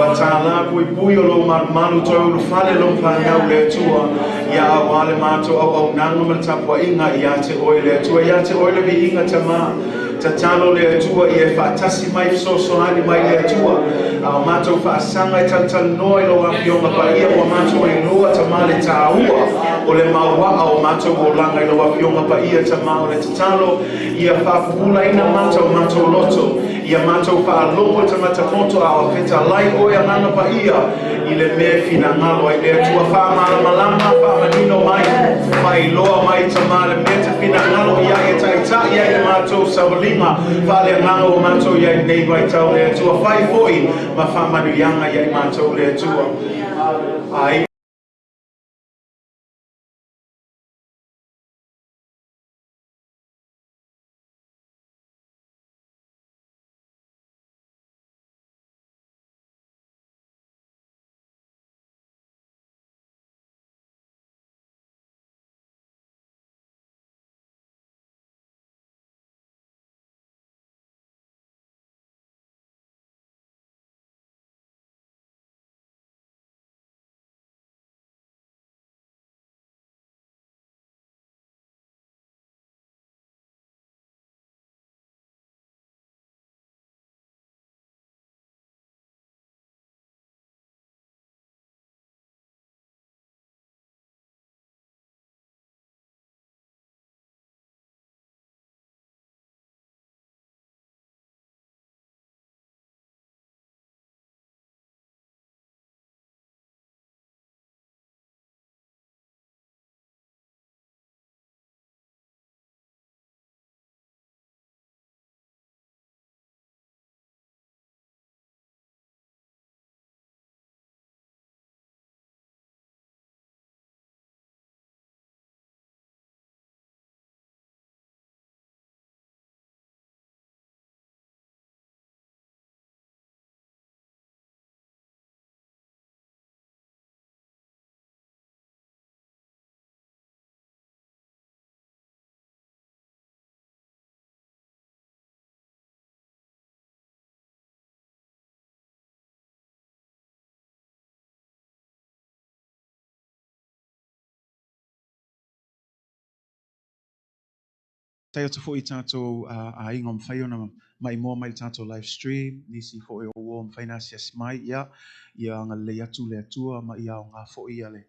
Ua tālā puipui o lou malumalu toe ulufale lou fanau le Atua, ia auā le matou auaunaga ma le tapuaiga ia te oe le Atua, ia te oe le viiga Tama. Tatalo le Atua ia e faatasi mai fesoasoani mai le Atua, a o matou faasaga e talatalanoa i lou Afioga Paia, ua matou iloa Tama le tāua o le mauaa o matou olaga i lau Afioga Paia Tama. O le tatalo ia faapupulaina mata o matou loto, ia matou faalogo i tagata poto a o fetalai oe Agaga Paia i le mea e finagalo ai le Atua. Faamalamalama, faamanino mai, faailoa mai Tama le mea te finagalo i ai e taitai ai le matou savaliga faaleagaga ua matou i ai lenei vaitau le Atua. Fai foi ma faamanuiaga ia i matou le Atua. Ai Tai atu foi i tatou aiga o mafai ona maimoa mai i le tatou live stream, nisi foi o uo mafai ona asiasi mai, ia, ia agalelei atu le Atua ma ia aoga foi ia le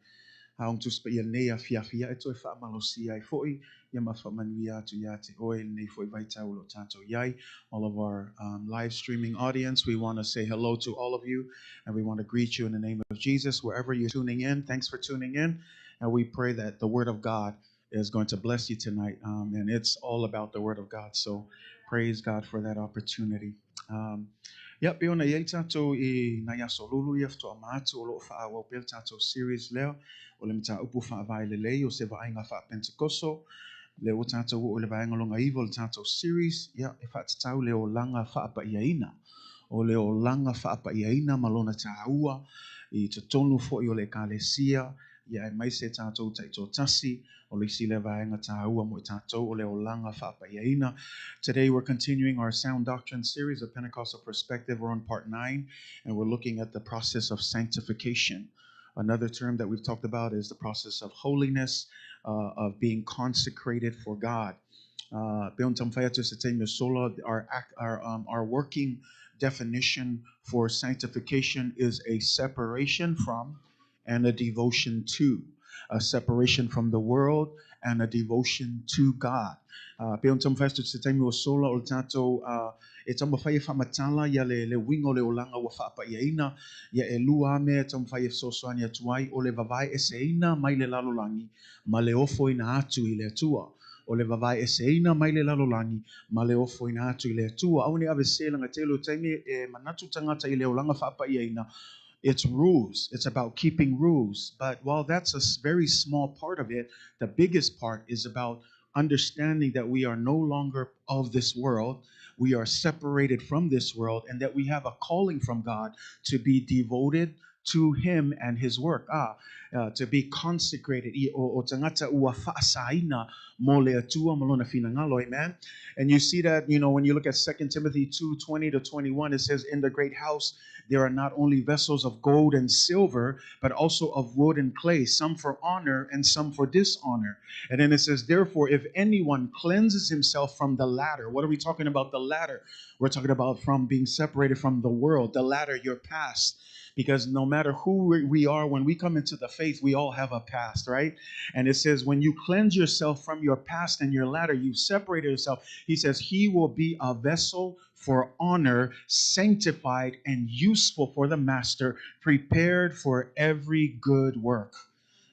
Aoga Tusi Paia lenei afiafi ia e toe faamalosia ai foi ia ma faamanuia atu ia te oe i lenei foi vaitau o lo o tatou i ai. All of our live streaming audience, we want to say hello to all of you and we want to greet you in the name of Jesus wherever you're tuning in. Thanks for tuning in, and we pray that the Word of God is going to bless you tonight, and it's all about the Word of God. So praise God for that opportunity. Ia, pei ona i ai tatou i nai aso lulu ia faatoa ma atu o lo o faaauau pea le tatou series lea o le mataupu faavae lelei o se vaaiga faa-Pentekoso. Lea ua tatou oo i le vaega lona 9 o le tatou series, ia, e faatatau le olaga faapaiaina. O le olaga faapaiaina ma lona tāua i totonu foi o le Ekalesia, ia aemaise tatou taitoatasi, o le isi lea vaega tāua mo i tatou o le olaga faapaiaina. Today we're continuing our Sound Doctrine series of Pentecostal Perspective. We're on part 9, and we're looking at the process of sanctification. Another term that we've talked about is the process of holiness, of being consecrated for God. Pei ona taumafai atu i se taimi ua sola, our working definition for sanctification is a separation from and a devotion to. A separation from the world and a devotion to God. Pei ona taumafai atu i se taimi ua sola o le tatou e taumafai e faamatala ia le le uiga o le olaga ua faapaiaina, ia e lua lava mea e taumafai e fesoasoani atu ai, o le vavae eseina mai le lalolagi ma le ofoina atu i le Atua. O le vavae eseina mai le lalolagi ma le ofoina atu i le Atua. Aua ne i aveese leaga tele o taimi e manatu tagata i le olaga faapaiaina, it's rules. It's about keeping rules. But while that's a very small part of it, the biggest part is about understanding that we are no longer of this world. We are separated from this world, and that we have a calling from God to be devoted to him and his work. To be consecrated, i o tagata ua faasaina mo le Atua ma lona finagalo, amen. And you see that, when you look at 2 Timothy 2:20 to 21, it says, in the great house there are not only vessels of gold and silver, but also of wood and clay, some for honor and some for dishonor. And then it says, therefore, if anyone cleanses himself from the latter, what are we talking about, the latter? We're talking about from being separated from the world, the latter, your past. Because no matter who we are, when we come into the faith, we all have a past, right? And it says, when you cleanse yourself from your past and your latter, you've separated yourself. He says, he will be a vessel for honor, sanctified and useful for the master, prepared for every good work.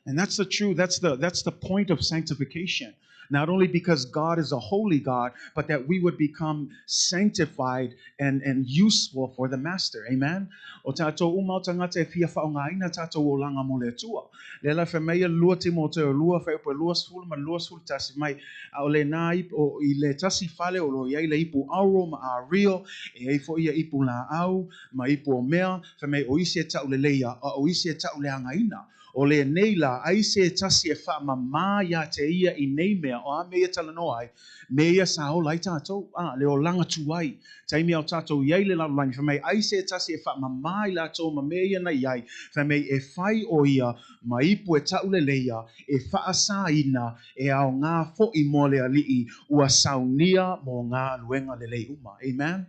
And that's the truth. That's the point of sanctification. Not only because God is a holy God, but that we would become sanctified and useful for the master. Amen. O tātou uma o tangata e fia whaongaina tātou o langa mo le Atua. Le la whameia lua te mō te o lua whaepo 21 ma 21 mai. A o le nā ipu, o i le tasi fale o lo iai le ipu auro ma a rio, e ei fo ia ipu la au, ma ipu o mea, whamei o isi e tau le leia, o isi e tau le angaina. O le nei la, ai se tasi e wha mamā ia te ia i nei mea, o a mea talanoa ai, me ia sa o lai tātou, le o langa tuai, taimi au tātou iai le lalolagi, whamei ai se tasi e wha mamā i lātou ma mea ia nei ai, whamei e whai o ia, ma ipu e taule leia, e whaasāina, e au ngā fo i mō le ali'i, ua saunia mō ngā luenga le lei uma. Amen.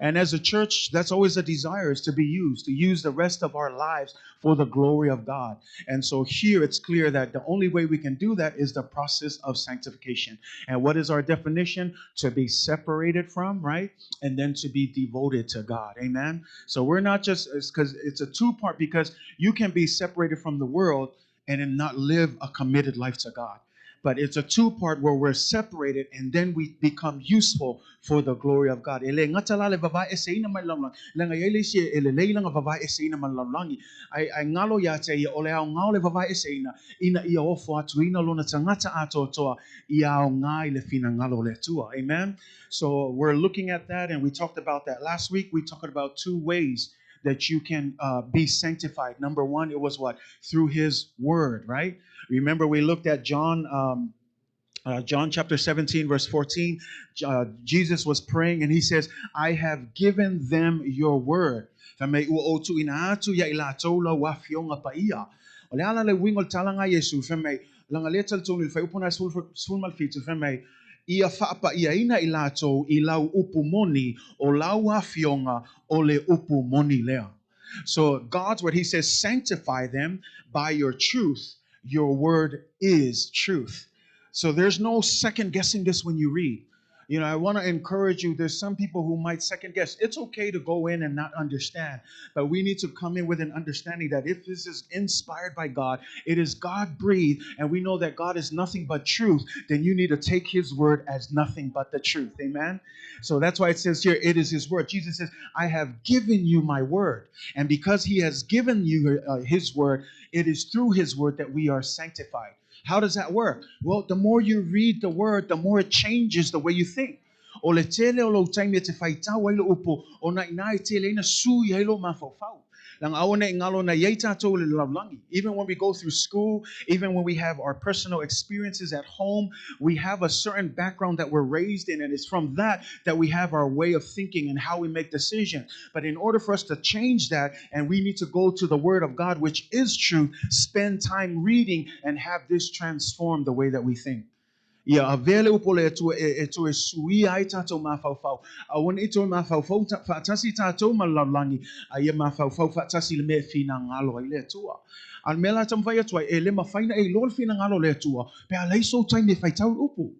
And as a church, that's always a desire, is to be used, to use the rest of our lives for the glory of God. And so here it's clear that the only way we can do that is the process of sanctification. And what is our definition? To be separated from, right? And then to be devoted to God. Amen? So we're not just, it's because it's a two-part, because you can be separated from the world and then not live a committed life to God. But it's a two-part where we're separated and then we become useful for the glory of God. E le ngata la le vavae e seina mai lalolagi. Le nga iai le isi e le leilanga vavae e seina mai lalolagi. Ai ngalo ia te ia o le ao ngao le vavae e seina, ina ia ofo atu ina lona tangata atoatoa i ao ngā i le whina ngalo le Atua. Amen? So we're looking at that, and we talked about that last week. We talked about two ways that you can be sanctified. Number one, it was what? Through his word, right? Remember, we looked at John chapter 17, verse 14. Jesus was praying and he says, I have given them your word. O le ala le wingo talanga Yesu, langa le talitonu le whai upona sul malfitu, ia whaapa ia ina i lātou i lau upu moni o lau afionga o le upu moni lea. So God's word, he says, sanctify them by your truth. Your word is truth. So there's no second guessing this when you read. You know, I want to encourage you. There's some people who might second guess. It's okay to go in and not understand, but we need to come in with an understanding that if this is inspired by God, it is God-breathed, and we know that God is nothing but truth, then you need to take his word as nothing but the truth. Amen? So that's why it says here, it is his word. Jesus says, I have given you my word. And because he has given you his word, it is through his word that we are sanctified. How does that work? Well, the more you read the word, the more it changes the way you think. O le tele o lo taimi e te whaitau ai lo upo, o na ina e tele ina sui ai lo mawhauwhau. Langa awane i ngalo na iei tātou le lalolagi. Even when we go through school, even when we have our personal experiences at home, we have a certain background that we're raised in, and it's from that that we have our way of thinking and how we make decisions. But in order for us to change that, and we need to go to the Word of God, which is truth, spend time reading and have this transform the way that we think. Ia avele upo le atua e toe sui ai tātou mawhauwhau. A wana i toe mawhauwhau whaatasi tātou ma lalolagi, a ia mawhauwhau whaatasi le mea whina ngalo ai le atua. A mea la tamawhai atua, e le mawhaina e lo le whina ngalo le atua, pe a leiso taimi e whaitau upu.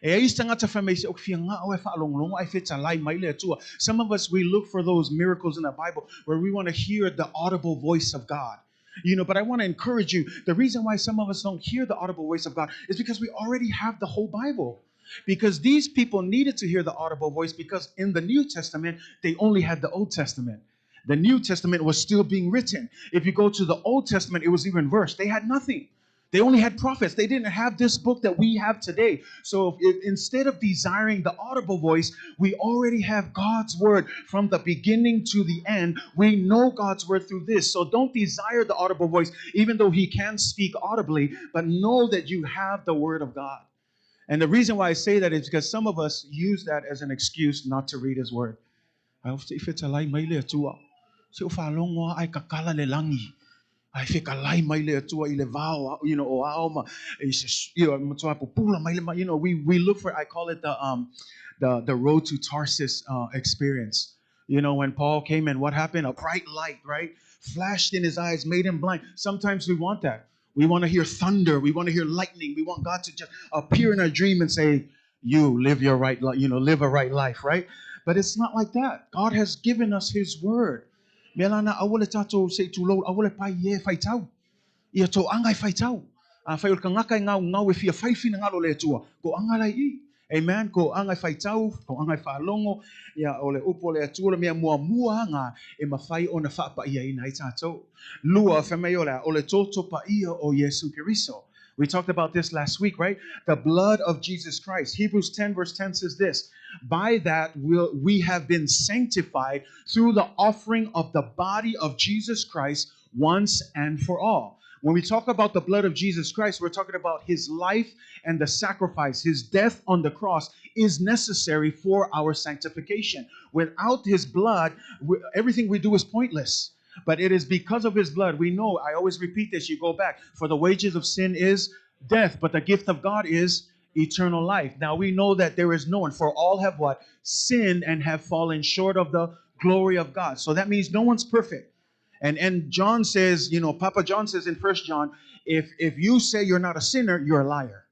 E ai tangata whamei se o whia ngā o e whaalonglongo ai wheta lai mai le atua. Some of us, we look for those miracles in the Bible where we want to hear the audible voice of God. You know, but I want to encourage you. The reason why some of us don't hear the audible voice of God is because we already have the whole Bible. Because these people needed to hear the audible voice because in the New Testament, they only had the Old Testament. The New Testament was still being written. If you go to the Old Testament, it was even worse. They had nothing. They only had prophets. They didn't have this book that we have today. So instead of desiring the audible voice, we already have God's word from the beginning to the end. We know God's word through this. So don't desire the audible voice, even though he can speak audibly, but know that you have the word of God. And the reason why I say that is because some of us use that as an excuse not to read his word. Ai fekalai mai le Atua i le vao, you know, o ao ma, e se, you know, matua pupula mai le ma, you know, we look for, I call it the road to Tarsus experience. You know, when Paul came in, what happened? A bright light, right? Flashed in his eyes, made him blind. Sometimes we want that. We want to hear thunder. We want to hear lightning. We want God to just appear in our dream and say, you live your right life, you know, live a right life, right? But it's not like that. God has given us his word. Mea lana, aua le tātou se i tūlou, aua le pai e whaitau. Ia tō anga i whaitau. A whai o le kangaka i ngau, ngau e fia whaiwhina ngalo le atua. Ko anga lai i. Amen. Ko anga i whaitau, ko anga i whaalongo. Ia o le upo le atua le mea mua mua anga e mawhai o na whaapa ia ina i tātou. Lua, whamei o le, o le toto pa ia o Yesu Keriso. We talked about this last week, right? The blood of Jesus Christ. Hebrews 10 verse 10 says this, by that we have been sanctified through the offering of the body of Jesus Christ once and for all. When we talk about the blood of Jesus Christ, we're talking about his life and the sacrifice. His death on the cross is necessary for our sanctification. Without his blood, everything we do is pointless. But it is because of his blood. We know, I always repeat this, you go back, for the wages of sin is death, but the gift of God is eternal life. Now we know that there is no one, for all have what? Sinned and have fallen short of the glory of God. So that means no one's perfect. And John says, you know, Papa John says in 1 John, if you say you're not a sinner, you're a liar.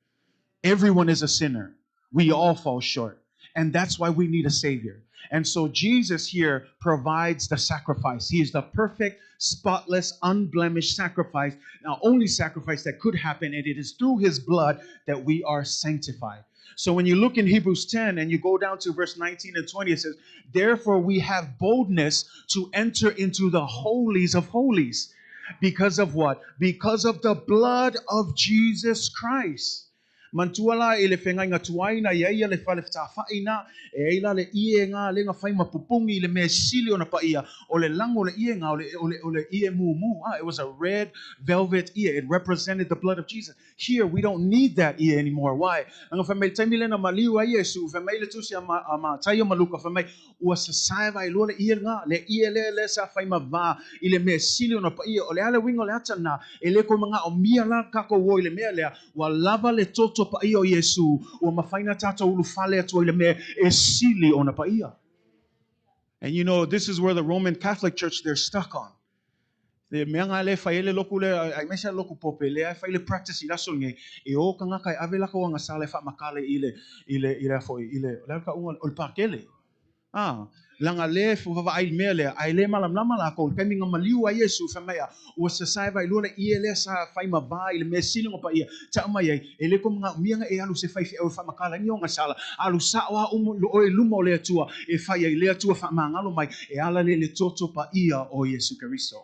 Everyone is a sinner. We all fall short. And that's why we need a Savior. And so Jesus here provides the sacrifice. He is the perfect, spotless, unblemished sacrifice, the only sacrifice that could happen, and it is through his blood that we are sanctified. So when you look in Hebrews 10 and you go down to verse 19 and 20, it says, therefore we have boldness to enter into the holies of holies. Because of what? Because of the blood of Jesus Christ. Mantua la i le whengai ngā tuaina i aia le whale whawhai na, e eila le ie ngā le ngā whai mapupungi le mea sili o na paia, o le lango le ie ngā, o le ie mū. It was a red velvet ie. It represented the blood of Jesus. Here, we don't need that ie anymore. Why? Nga whamei taimi le na maliu a Yesu, whamei le tusi a ma taio maluka, whamei ua sasae vai lua le ie ngā, le ie le le sa whai ma vā, i le mea sili o na paia, o le ale wingo le ata nā, e le koe mga o mia la kako wo i le mea lea, ua lava le toto paia o Yesu, ua mawhaina tātou ulu fale atua i le mea e sili o na paia. And you know, this is where the Roman Catholic Church, they're stuck on. Le mea ngā le whai ele loku le, ai mesa loku pope, le ai whai le practice i laso nge, e o ka ngaka e ave laka wanga sale wha makale i le, i le, i le afoi, i le, le ka unga, o le pakele. Ah, langa le fufava ai mea le, ai le malam lama la ko, kai minga maliu a Yesu wha mea, ua sa sai vai lua le ie le sa whai ma vai le mea sili ngopa ia, ta mai ai, e le ko mga mianga e alu se whai whi au wha makala ni onga sala, alu sa oa umu, lo oe luma o le atua, e whai ai le atua wha mangalo mai, e ala le le toto pa ia o Yesu Keriso.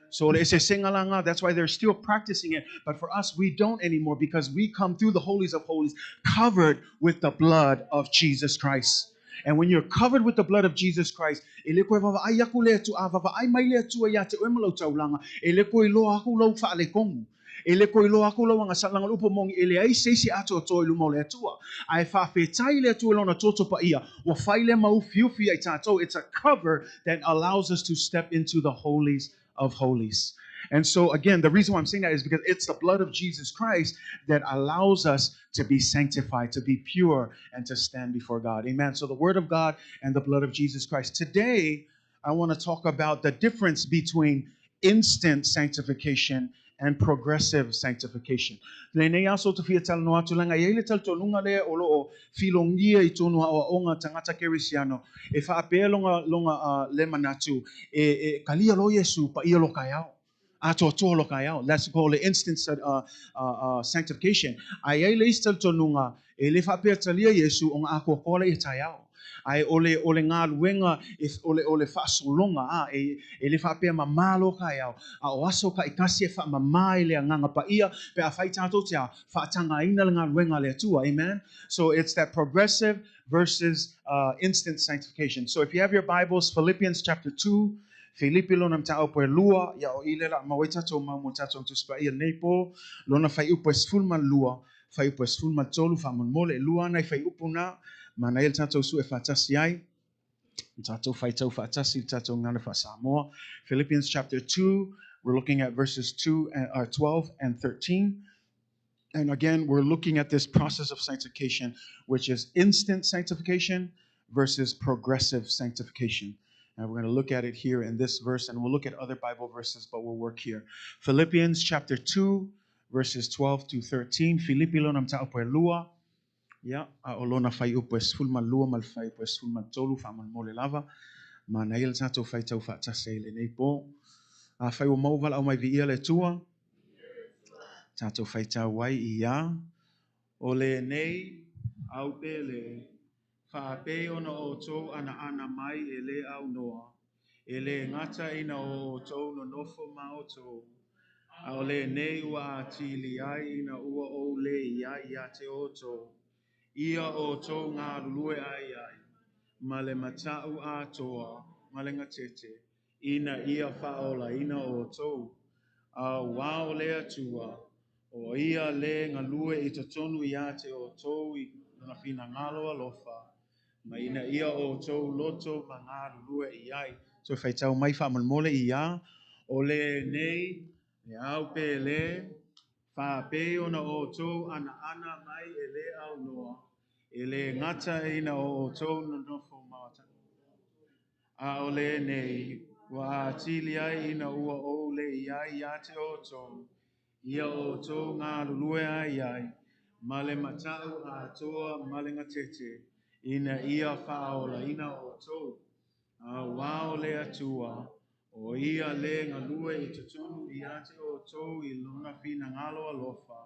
So that's why they're still practicing it. But for us, we don't anymore because we come through the holies of holies covered with the blood of Jesus Christ. And when you're covered with the blood of Jesus Christ, e le koe vava ai aku le atu, a vava ai mai le atua ia te oe malau taulanga, e le koe loa aku lau whaale kongu. E le koe loa aku lau anga salanga lupo mongi, e le ai seisi atu atoa i luma o le atua. A e whawhetai le atua lona toto pa ia, wa whai le mau fiufi ai tātou. It's a cover that allows us to step into the holies of holies. And so again, the reason why I'm saying that is because it's the blood of Jesus Christ that allows us to be sanctified, to be pure, and to stand before God. Amen. So the word of God and the blood of Jesus Christ. Today, I want to talk about the difference between instant sanctification and progressive sanctification. Le nei aso te fia tala no atu langa, i le tal tonunga le o loo filongia i tonu a oa tangata kerisiano, e whaapea longa, longa le manatu, e kalia lo Yesu pa ia lo kaiao. Atoa toa lo kaiao. That's called the instant sanctification. Ai ai le istal tonunga, e le whaapea talia Yesu o ngā akoa kola i taiao. Ae o le, o le galuega, e, o le, o le faasologa, a, e, e le faapea mamā loa taeao, a o aso taitasi e faamamā i le Agaga Paia, pe afai tatou te a, faatagaina le galuega a le Atua. Amen? So it's that progressive versus instant sanctification. So if you have your Bibles, Philippians chapter 2, Filipi lona mataupu e lua, ia o i le la mau ai tatou mau mo tatou Tusi Paia lenei po, lona fuaiupu e 12, fuaiupu e 13, faamolemole, e lua ana i fuaiupu na, manaia le tatou sue faatasi ai, tatou faitau faatasi le tatou gagana faa-Samoa. Philippians chapter 2, we're looking at verses 2 and, 12 and 13. And again, we're looking at this process of sanctification, which is instant sanctification versus progressive sanctification. And we're going to look at it here in this verse, and we'll look at other Bible verses, but we'll work here. Philippians chapter 2, verses 12 to 13. Filipi lona mataupu e lua. Ia, a o lona fuaiupu e 12 ma le fuaiupu e 13, faamolemole lava. Manaia le tatou faitau faatasi ai lenei po. Afai ua maua valaau mai viia le Atua, tatou faitau ai ia. O lenei au pele, faapei ona outou anaana mai e le aunoa, e le gata ina o outou nonofo ma outou, a o lenei ua atili ai ina ua ou le i ai ia te outou, ia outou galulue ai ai, ma le mataʻu atoa, ma le gatete, ina ia faaolaina outou. Auā o le Atua, o ia le galue i totonu ia te outou i lona finagalo alofa, ma ina ia outou loto magalulue i ai. Toe faitau mai faamolemole ia, o lenei, le au pele, faapei ona outou anaana mai e le aunoa, e le gata ina o outou nonofo ma a o lenei, ua atili ai ina ua ou le i ai ia te outou, ia outou galulue ai ai, ma le mataʻu atoa ma le gatete, ina ia faaolaina outou. Auā o le Atua, o ia le galue i totonu ia te outou i lona finagalo alofa,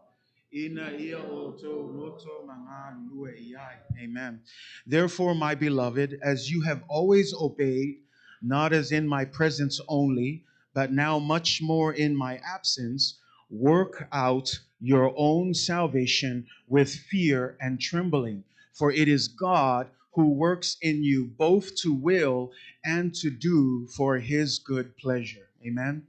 ina ia outou loto magalulue i ai. Amen. Therefore, my beloved, as you have always obeyed, not as in my presence only, but now much more in my absence, work out your own salvation with fear and trembling. For it is God who works in you both to will and to do for his good pleasure. Amen.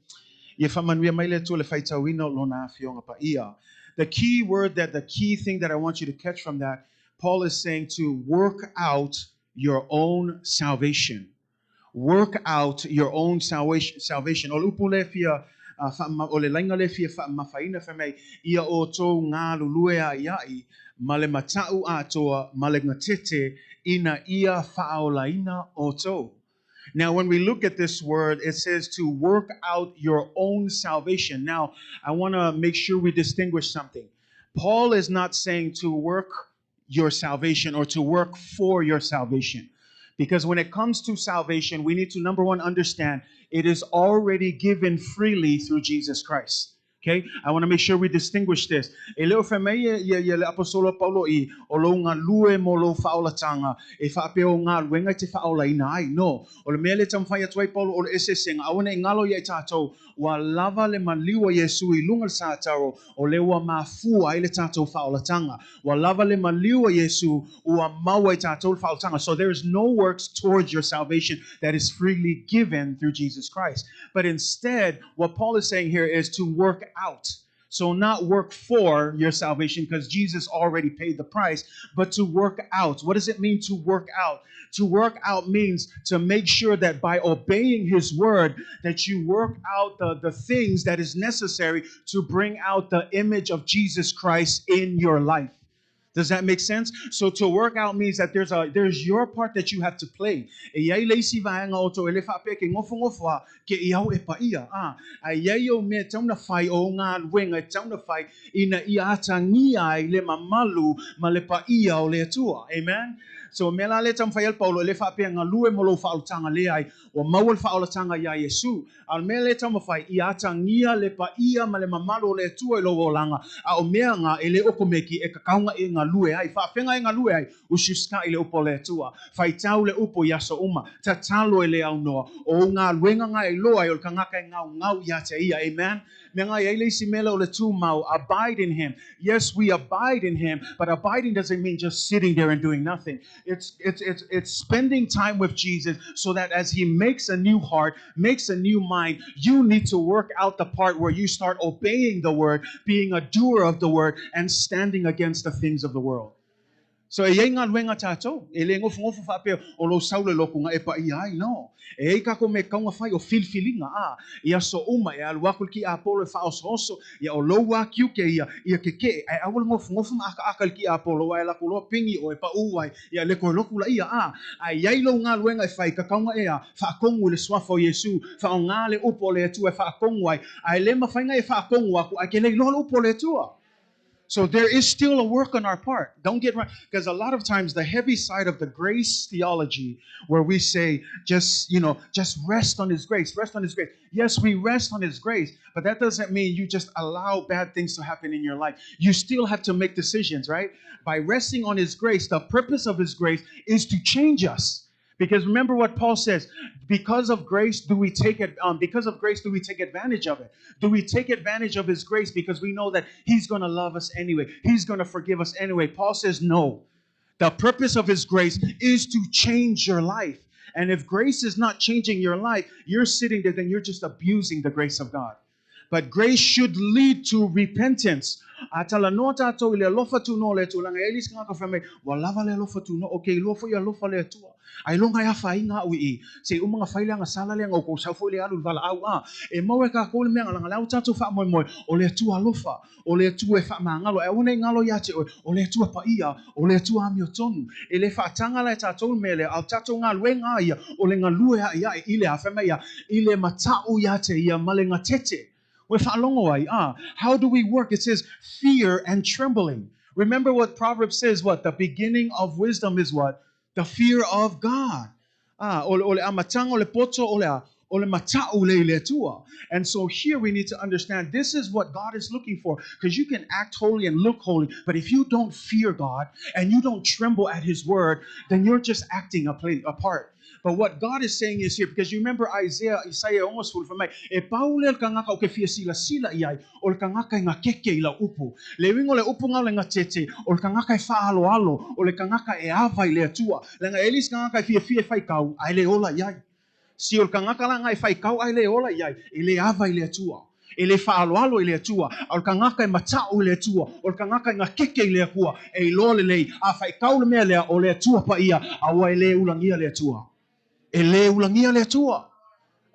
Ia faamanuia mai le Atua le faitauina o lona afioga paia. The key word that the key thing that I want you to catch from that, Paul is saying to work out your own salvation. Work out your own salvation. Salvation. O le upu le fia o le laina le fia faamamafaina fai mai ia outou galulue ai ai ma le mataʻu atoa ma le gatete ina ia faaolaina outou. Now, when we look at this word, it says to work out your own salvation. Now, I want to make sure we distinguish something. Paul is not saying to work your salvation or to work for your salvation. Because when it comes to salvation, we need to, number one, understand it is already given freely through Jesus Christ. Okay? I want to make sure we distinguish this. E le o fai mai ia, ia le apostola Paulo i o lou galue mo lou faaolataga e faapea o galuega e te faaolaina ai. No. O le mea le taumafai atu ai Paulo o le eseesega. Aua ne i galo ia i tatou ua lava le maliu a Iesu i luga le sataro o le ua mafua ai le tatou faaolataga. Ua lava le maliu a Iesu ua maua i tatou le faaolataga. So there is no works towards your salvation that is freely given through Jesus Christ. But instead, what Paul is saying here is to work out. So not work for your salvation because Jesus already paid the price, but to work out. What does it mean to work out? To work out means to make sure that by obeying his word, that you work out the things that is necessary to bring out the image of Jesus Christ in your life. Does that make sense? So to work out means that there's your part that you have to play. E iai le isi vaega o to e le faapea ke ngofongofo a ke i au e paia. A, a iai o mea tauna whai o ngā luenga e tauna whai ina ia atangia ai le mamalu ma le paia o le Atua. Amen? So mea la lea e taumafai ai le Paulo, e le faapea galue mo lou faaolataga leai, ua maua le faaolataga iā Iesu. A o le mea lea e taumafai, ia atagia le paia ma le mamalu o le Atua i lou olaga, a o mea na e le okomeki e tatau ona e galue ai. Faafega e galue ai, usiusitai i le upu a le Atua. Faitau le upu i aso uma, tatalo e le aunoa. O ou galuega na e iloa ai o le tagata e gaugau ia te ia. Amen? Mea na e i ai le isi mea lea o le tumau, abide in him. Yes, we abide in him, but abiding doesn't mean just sitting there and doing nothing. It's spending time with Jesus so that as he makes a new heart, makes a new mind, you need to work out the part where you start obeying the word, being a doer of the word, and standing against the things of the world. So e i ai galuega tatou, e le nofonofo faapea o lou sau le loku na e paia ai, no. E i ai tatou mea e tatau ona fai, o filifiliga, a, i aso uma e alu atu le kiapolo e faaosooso, ia o lou lava tiute ia, ia kekeʻe, ae aua le nofonofo ma akaaka i le kiapolo, aua e alu atu loa pigi oe, paū ai, ia le toe lotu laia, a. Ae i ai lou galuega e fai, tatau ona e a, faatonu i le suafa o Iesu, faaaoga le upu a le Atua e faatonu ai, ae le mafai ona e faatonu atu, ae e te le iloa le upu a le Atua. So there is still a work on our part. Don't get right, because a lot of times the heavy side of the grace theology, where we say just rest on His grace, rest on His grace. Yes, we rest on His grace, but that doesn't mean you just allow bad things to happen in your life. You still have to make decisions, right? By resting on His grace, the purpose of His grace is to change us. Because remember what Paul says, because of grace do we take it, because of grace do we take advantage of it? Do we take advantage of His grace because we know that He's going to love us anyway? He's going to forgive us anyway. Paul says no. The purpose of His grace is to change your life. And if grace is not changing your life, you're sitting there, then you're just abusing the grace of God. But grace should lead to repentance. A talanoa tatou i le alofa tunoa o le Atua, leaga e i ai le isi tagata fai mai, ua lava le alofa tunoa, okay, iloa foi alofa le Atua. Ailoga e afaina au i i, se i uma ona fai le agasala lea, ona outou sau foi lea alu i le valaau. A e maua e tatou le mea leaga o lea ua tatou faamoemoe, o le Atua alofa, o le Atua e faamagalo, ae aua ne i galo ia te oe, o le Atua paia, o le Atua amiotonu. E le faataga la e tatou le mea lea, a o tatou galuega lava ia, o le galue aʻiaʻi i le a, fai mai ia, i le mataʻu ia te ia ma le gatete. Ua e faalogo ai, a, how do we work? It says fear and trembling. Remember what Proverbs says, what? The beginning of wisdom is what? The fear of God. A, o le amataga o le poto o le a, o le mataʻu lea i le Atua. And so here we need to understand this is what God is looking for, because you can act holy and look holy, but if you don't fear God and you don't tremble at His word, then you're just acting a, play, a part. But what God is saying is here, because you remember Isaiah, Isaia 60, fai mai, e pau lea o le tagata ou te fia silasila i ai, o le tagata e gatete i lau upu. Le uiga o le upu na o le gatete, o le tagata e faaaloalo, o le tagata e ava i le Atua. Leaga e i ai le isi tagata e fiafia e faitau, ae le ola i ai. Si o le tagata la na e faitau ae le ola i ai, e le ava i le Atua. E le faaaloalo i le Atua, a o le tagata e mataʻu i le Atua, o le tagata e gatete i le Atua, e iloa lelei, a faitau le mea lea, o le Atua paia, aua e le ulagia le Atua. E le ulagia le Atua.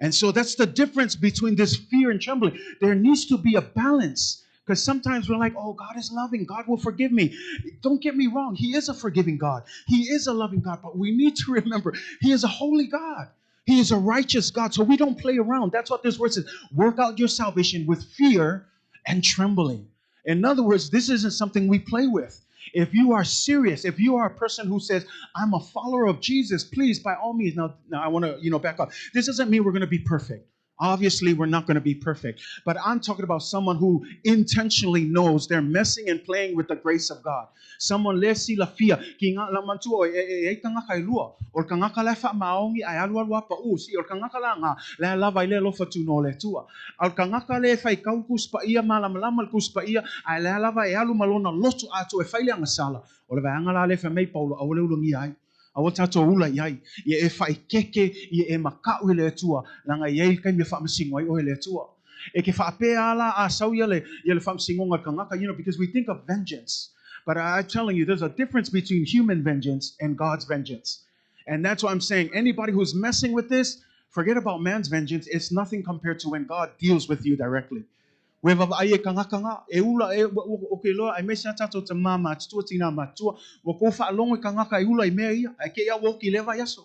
And so that's the difference between this fear and trembling. There needs to be a balance. Because sometimes we're like, oh, God is loving. God will forgive me. Don't get me wrong. He is a forgiving God. He is a loving God. But we need to remember, He is a holy God. He is a righteous God. So we don't play around. That's what this word says. Work out your salvation with fear and trembling. In other words, this isn't something we play with. If you are serious, if you are a person who says, I'm a follower of Jesus, please, by all means, now I want to, back up. This doesn't mean we're going to be perfect. Obviously, we're not going to be perfect. But I'm talking about someone who intentionally knows they're messing and playing with the grace of God. Someone le silafia, ki nga la manatua oe, e, e, e i tagata e lua. O le tagata la e faamaoni ae alualu a paʻu. Si, o le tagata la nga, la e lava i le alofa tunoa o le Atua. A o le tagata le e faitau le Tusi Paia, malamalama le Tusi Paia, ae lea lava e alu ma lona loto atoa e fai le agasala, o le vaega la lea e fai mai Paulo, aua le ulagia ai. Aua tatou ula i ai, ia e faikeke, ia e makaʻu i le Atua, leaga e i ai le taimi e faamasino ai oe e le Atua. E ke faapea a la a sau ia le, ia le faamasinoga i le tagata, because we think of vengeance. But I'm telling you, there's a difference between human vengeance and God's vengeance. And that's why I'm saying anybody who's messing with this, forget about man's vengeance. It's nothing compared to when God deals with you directly. Ua e vaavaai e kangaka nga, e ula e, ua, ua, okay loa, aemaise a tatou tamā matutua, tinā matutua, ua kou faalogo i kangaka e ula i mea ia, ae kei a ua oki i lea vaiaso.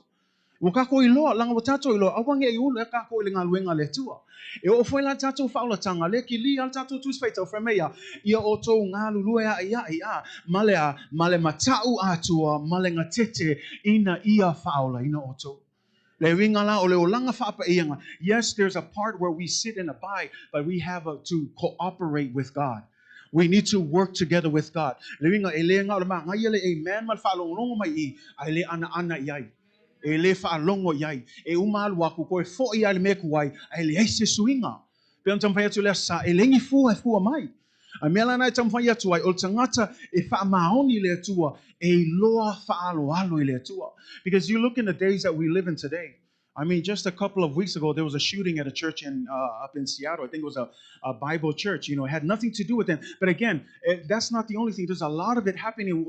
Ua kākou iloa, laga ua tātou iloa, aua ne i ulu e kākou i le galuega a le Atua. E oo foi la le tatou faaolataga, lea kili a le tatou Tusi Faitau fai mai a, ia outou galulue aʻiaʻi a, ma le a, ma le mataʻu atua ma le gatete ina ia faaolaina outou. Le uiga la o le olaga faapaiaga. Yes, there's a part where we sit and abide, but we have to cooperate with God. We need to work together with God. Le uiga e le na o le magaia le amen ma le faalogologo mai i, ae le anaana i ai. E le faalogo i ai. E uma alu aku koe foʻi ai le mea ku ai, ae leai se suiga. Pe ona taumafai atu le aso sa, e leai ni fua e fua mai. A mea la na e taumafai atu ai, o le tagata e faamaoni i le Atua, e iloa faaaloalo i le Atua. Because you look in the days that we live in today, I mean, just a couple of weeks ago, there was a shooting at a church in up in Seattle. I think it was a Bible church. It had nothing to do with them. But again, that's not the only thing. There's a lot of it happening.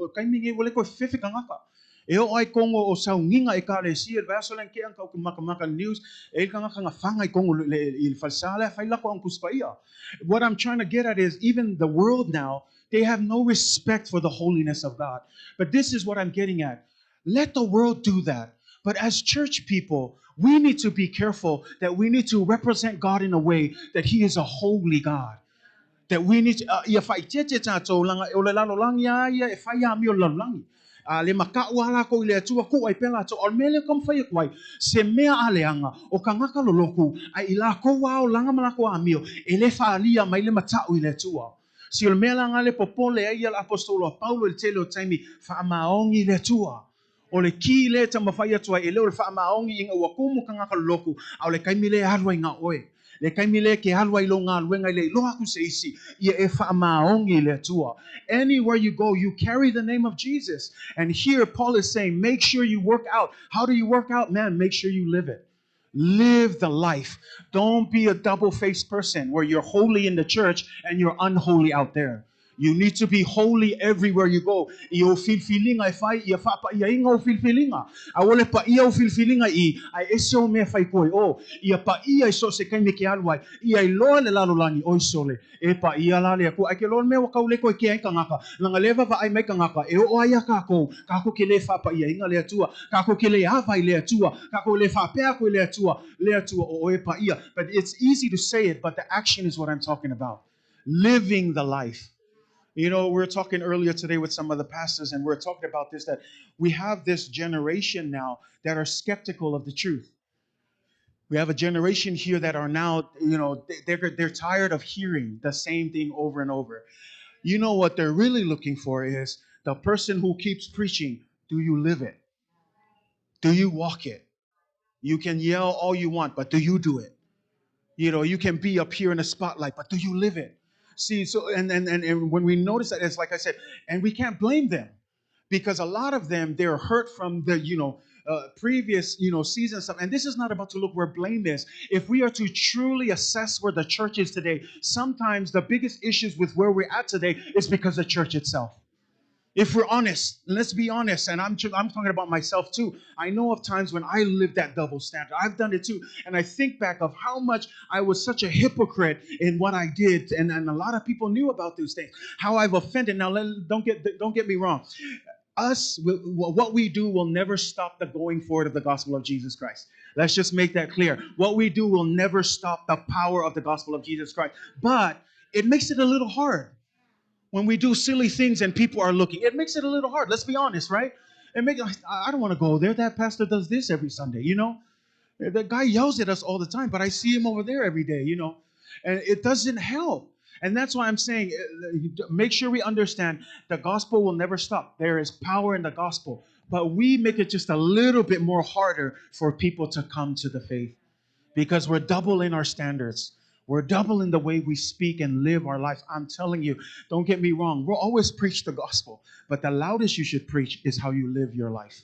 E oo ai kogo o sauniga ekalesia i le vaiaso lea na tea na makamaka i le news, e i ai le tagata na faga i kogo i le falesa lea fai lako ana Tusi Paia. What I'm trying to get at is even the world now, they have no respect for the holiness of God. But this is what I'm getting at. Let the world do that. But as church people, we need to be careful that we need to represent God in a way that He is a holy God. That we need to, ia faaeteete tatou laga o le lalolagi a ia e fai amio i le lalolagi. A le makaʻu a lākou i le Atua, kuʻu ai pea lātou. A o le mea lea taumafai atu ai, se mea a leaga, o kānaka loloku, a i lākou a olaga ma lākou amio, e le faaalia mai le mataʻu i le Atua. Si o le mea la le popole ai ia le aposetolo a Paulo i le tele o taimi, faamaoni i le Atua. O le ki lea e taumafai atu ai, e le o le faamaoni ina ua kumu kānaka loloku, a o le taimi lea e alu ai na oe. Le taimi lea ke alu ai lou galuega i le iloa aku se isi, ia e faamaoni i le Atua. Anywhere you go, you carry the name of Jesus. And here Paul is saying, make sure you work out. How do you work out? Man, make sure you live it. Live the life. Don't be a double-faced person where you're holy in the church and you're unholy out there. You need to be holy everywhere you go. I ou filifiliga e fai, ia faapaiaina ou filifiliga. Aua le paia ou filifiliga i i, ae ese ou mea fai tua i o. Ia paia i so o se taimi e ke alu ai. Ia iloa le lalolagi, oi sole, e paia la le Atua. Ae ke iloa le mea ua tau le toe kea ai tagata, laga lea e vaavaai mai tagata, e oo ai ia tatou, tatou ke le faapaiaina le Atua, tatou ke le ava i le Atua, tatou le faapea atu i le Atua, le Atua o oe e paia. But it's easy to say it, but the action is what I'm talking about. Living the life. We were talking earlier today with some of the pastors, and we are talking about this, that we have this generation now that are skeptical of the truth. We have a generation here that are now, they're tired of hearing the same thing over and over. You know what they're really looking for is the person who keeps preaching. Do you live it? Do you walk it? You can yell all you want, but do you do it? You can be up here in the spotlight, but do you live it? See, so and when we notice that, it's like I said, and we can't blame them because a lot of them, they're hurt from the, previous, season stuff. And this is not about to look where blame is. If we are to truly assess where the church is today, sometimes the biggest issues with where we're at today is because the church itself. If we're honest, let's be honest, and I'm talking about myself too. I know of times when I lived that double standard. I've done it too. And I think back of how much I was such a hypocrite in what I did, and a lot of people knew about those things. How I've offended. Now, don't get me wrong. What we do will never stop the going forward of the gospel of Jesus Christ. Let's just make that clear. What we do will never stop the power of the gospel of Jesus Christ. But it makes it a little hard. When we do silly things and people are looking, it makes it a little hard. Let's be honest, right? I don't want to go there. That pastor does this every Sunday, you know? The guy yells at us all the time, but I see him over there every day, you know? And it doesn't help. And that's why I'm saying, make sure we understand the gospel will never stop. There is power in the gospel. But we make it just a little bit more harder for people to come to the faith because we're doubling our standards. We're doubling the way we speak and live our lives. I'm telling you, don't get me wrong. We'll always preach the gospel, but the loudest you should preach is how you live your life.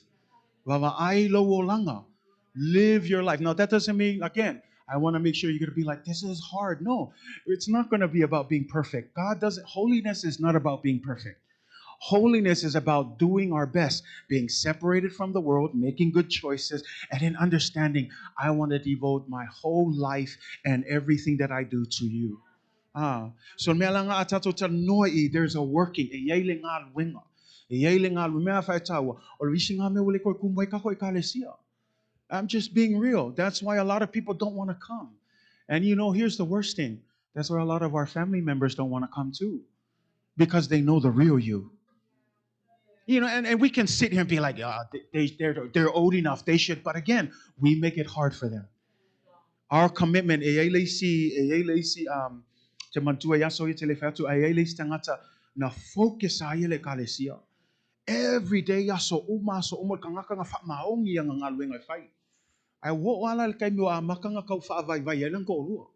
Vava'ai lou olaga. Live your life. Now, that doesn't mean, again, I want to make sure you're going to be like, this is hard. No, it's not going to be about being perfect. God doesn't, holiness is not about being perfect. Holiness is about doing our best, being separated from the world, making good choices, and in understanding, I want to devote my whole life and everything that I do to you. So mea la ngā tātou talanoa i, there's a working, e iai le galuega. E iai le galuega, mea whae tāua, o le isi ngā mea ua le koe kumai kako i ekalesia. I'm just being real. That's why a lot of people don't want to come. And you know, here's the worst thing. That's why a lot of our family members don't want to come too, because they know the real you. You know, and we can sit here and be like, oh, they're old enough, they should. But again, we make it hard for them. Our commitment, e ai le isi, e ai le isi, te mantua ia so i te le whatu, e ai le isi tangata, na focus a ia le ekalesia. Every day aso uma, aso uma, kangaka nga wha maongi ia nga ngaluenga e whai. Ai wo ala le kaimi o a makanga kau wha vai vai ai lang ko olua.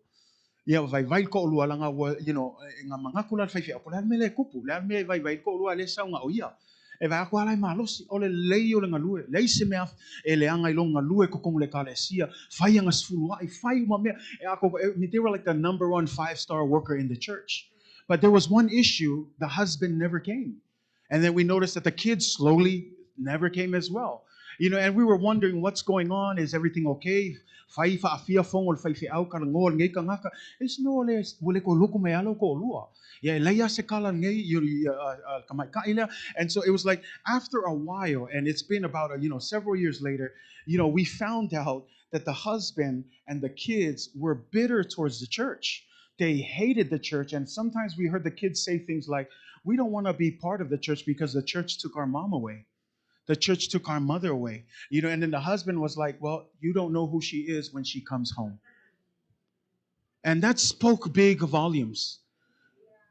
Ia vai vai ko olua langa ua, you know, e ngā mangaku la whai whia, ko le mele kupu, le mele vai vai ko olua le saunga o ia. E vai ako ala i malosi, o le lei o le ngalue, lei se mea e le anga i lo ngalue ko kongo le kalesia, whai anga sfulu ai, whai uma mea, e ako, e, they were like the number 1 5-star worker in the church. But there was one issue, the husband never came. And then we noticed that the kids slowly never came as well. You know, and we were wondering what's going on. Is everything okay? Whai wha awhia fongo le whai whiau ka ngoa ngei ka ngaka. E sino le wale ko loko me alo ko lua. Yeah, leia se kala ngei, you, ka mai ka ilea. And so it was like after a while, and it's been about, you know, several years later, you know, we found out that the husband and the kids were bitter towards the church. They hated the church. And sometimes we heard the kids say things like, we don't want to be part of the church because the church took our mom away. The church took our mother away. You know, and then the husband was like, well, you don't know who she is when she comes home. And that spoke big volumes.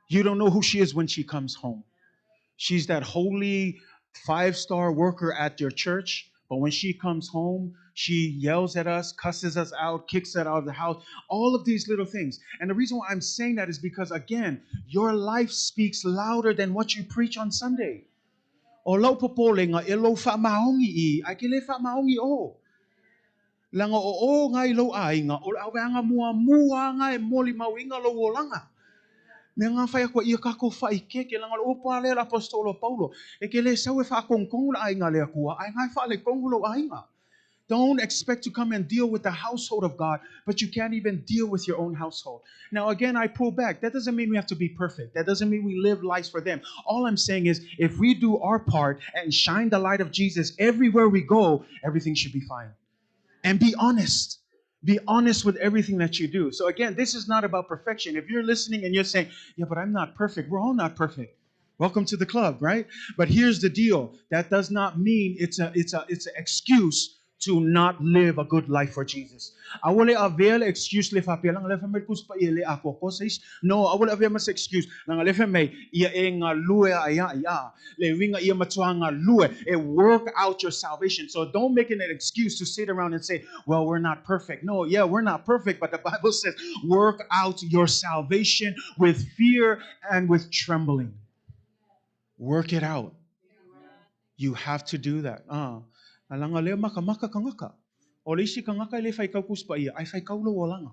You don't know who she is when she comes home. She's that holy 5-star worker at your church, but when she comes home, she yells at us, cusses us out, kicks us out of the house, all of these little things. And the reason why I'm saying that is because, again, your life speaks louder than what you preach on Sunday. O lau popolenga e lau wha maongi i, ai ke le wha maongi o. Langa o o ngai lau ainga, o le aweanga mua mua ngai moli mauinga lau olanga. Me ngā whai akua ia kako whai keke, langa o pā lea apostolo Paulo. E ke le sau e wha kongkongu la ainga le akua, ai ngai wha le kongu lau ainga. Don't expect to come and deal with the household of God, but you can't even deal with your own household. Now, again, I pull back. That doesn't mean we have to be perfect. That doesn't mean we live lives for them. All I'm saying is if we do our part and shine the light of Jesus everywhere we go, everything should be fine. And be honest. Be honest with everything that you do. So again, this is not about perfection. If you're listening and you're saying, yeah, but I'm not perfect. We're all not perfect. Welcome to the club, right? But here's the deal. That does not mean it's an excuse to not live a good life for Jesus. Awale avail excuse le fa pela le fa me kus pa ile ako ko seis. No, awale avail mas excuse nga le fa me ia e nga lue a ia ia le winga ia matua nga lue e work out your salvation. So don't make it an excuse to sit around and say, well, we're not perfect. No, yeah, we're not perfect, but the Bible says work out your salvation with fear and with trembling. Work it out. You have to do that. Alanga lea maka maka kangaka. O le isi kangaka e le whai kau kuspa ia, ai whai kau lo olanga.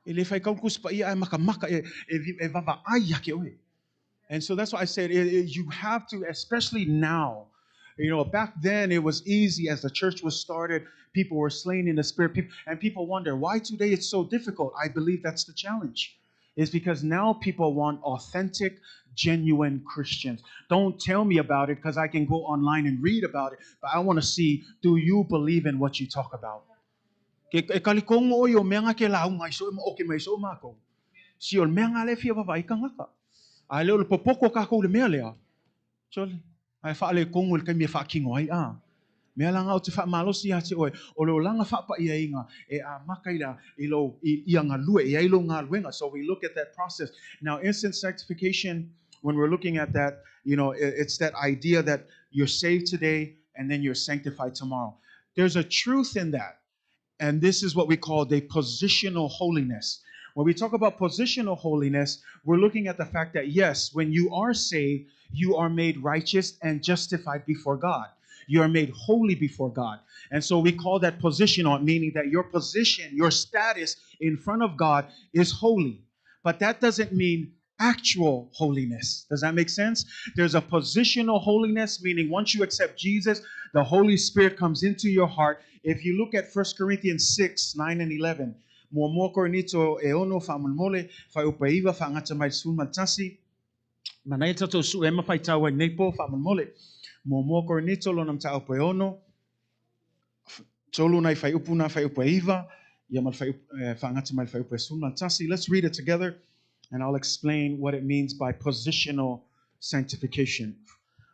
E le whai kau kuspa ia, ai maka maka e vava ai ake oe. And so that's why I said you have to, especially now. You know, back then it was easy as the church was started. People were slain in the spirit. And people wonder why today it's so difficult. I believe that's the challenge. Is because now people want authentic, genuine Christians. Don't tell me about it because I can go online and read about it. But I want to see, do you believe in what you talk about? Ke e kalikongo o yo mea ke lau ngai so mo oke mai so mako. Si o mea ngā le fia vava i kangaka. Ai le o le popoko ka kou le mea lea. Chole. Ai wha le kongo le kai mea wha kingo ai a. Mea langa o te wha malosi a te oe. O le olanga wha pa ia inga. E a makaila i lo i ngā lue. E ai lo ngā luenga. So we look at that process. Now, instant sanctification, when we're looking at that, you know, it's that idea that you're saved today and then you're sanctified tomorrow. There's a truth in that. And this is what we call the positional holiness. When we talk about positional holiness, we're looking at the fact that, yes, when you are saved, you are made righteous and justified before God. You are made holy before God. And so we call that positional, meaning that your position, your status in front of God is holy. But that doesn't mean actual holiness. Does that make sense? There's a positional holiness, meaning once you accept Jesus, the Holy Spirit comes into your heart. If you look at 1 Corinthians 6, 9 and 11, Mua mua Korinito e ono whaamolmole, whai upaiwa, whaangata mai suma tasi, manai tatou su e mawhai tau ai nei po whaamolmole. Mua mua Korinito lona mta upe ono, Tolu nai fuaiupu na fuaiupu e 9, ia ma le fuaiupu, faagata mai le fuaiupu e 11. Let's read it together and I'll explain what it means by positional sanctification.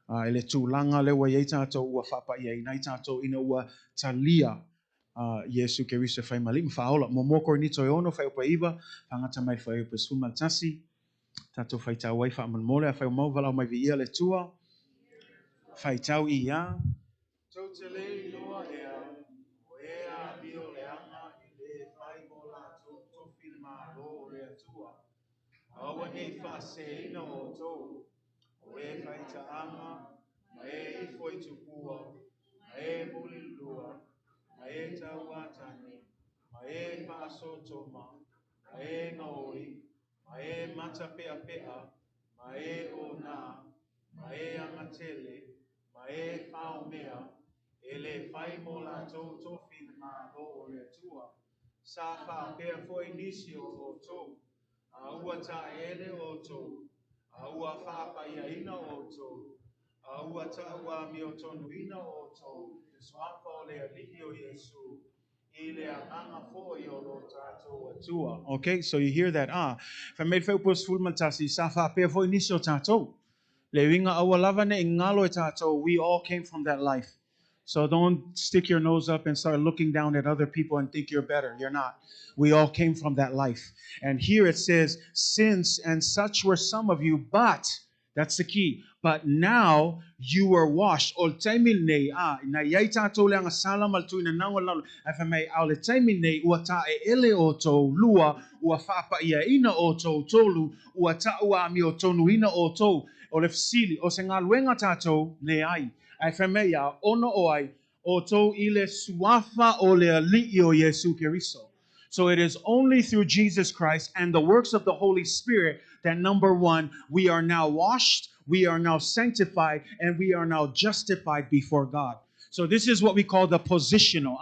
I le tulaga lea ua i ai tātou ua faapaiaina ai tātou ina ua talia Iesu Keriso e fai ma Alii ma Faaola. Muamua Korinito e 6, fuaiupu e 9, faagata mai le fuaiupu e 11. Tātou faitau ai faamolemole, afai ua maua valaau mai viia le Atua. Faitau ia. Tou te le iloa ea, o e amio leaga e le fai mo latou tofi le Malo o le Atua. Aua ne i faaseseina outou, o e faitaaga, ma e ifo i tupua, ma e mulilua, ma e tauatagi, ma e faasotoma, ma e gaoi, ma e matapeapea, ma e onā, ma e agatele, ma e faomea, e le fai mo latou tofi le Malo o le Atua. Sa faapea foi nisi o outou, a ua taeele outou, a ua faapaiaina outou, a ua tauamiotonuina outou i le suafa o le Alii o Iesu, i le agaga foi o lo tātou Atua. Okay, so you hear that, ah. Fai mai le fuaiupu 11, sa faapea foi nisi o tātou. Le uiga aua lava ne i galo e tātou, we all came from that life. So don't stick your nose up and start looking down at other people and think you're better. You're not. We all came from that life. And here it says, since and such were some of you, but, that's the key, but now you were washed. O le taimi lenei, a, na i ai tātou le agasala ma le tuuina nau o le lalo, ae fai mai, a o le taimi lenei, ua taeele outou, lua, ua faapaiaina outou, tolu, ua tauamiotonuina outou. O le fesili, o se galuega tātou? Leai. Ae fai mai a, ona o ai, outou i le suafa o le Alii o Iesu Keriso. So it is only through Jesus Christ and the works of the Holy Spirit that, number one, we are now washed, we are now sanctified, and we are now justified before God. So this is what we call the positional.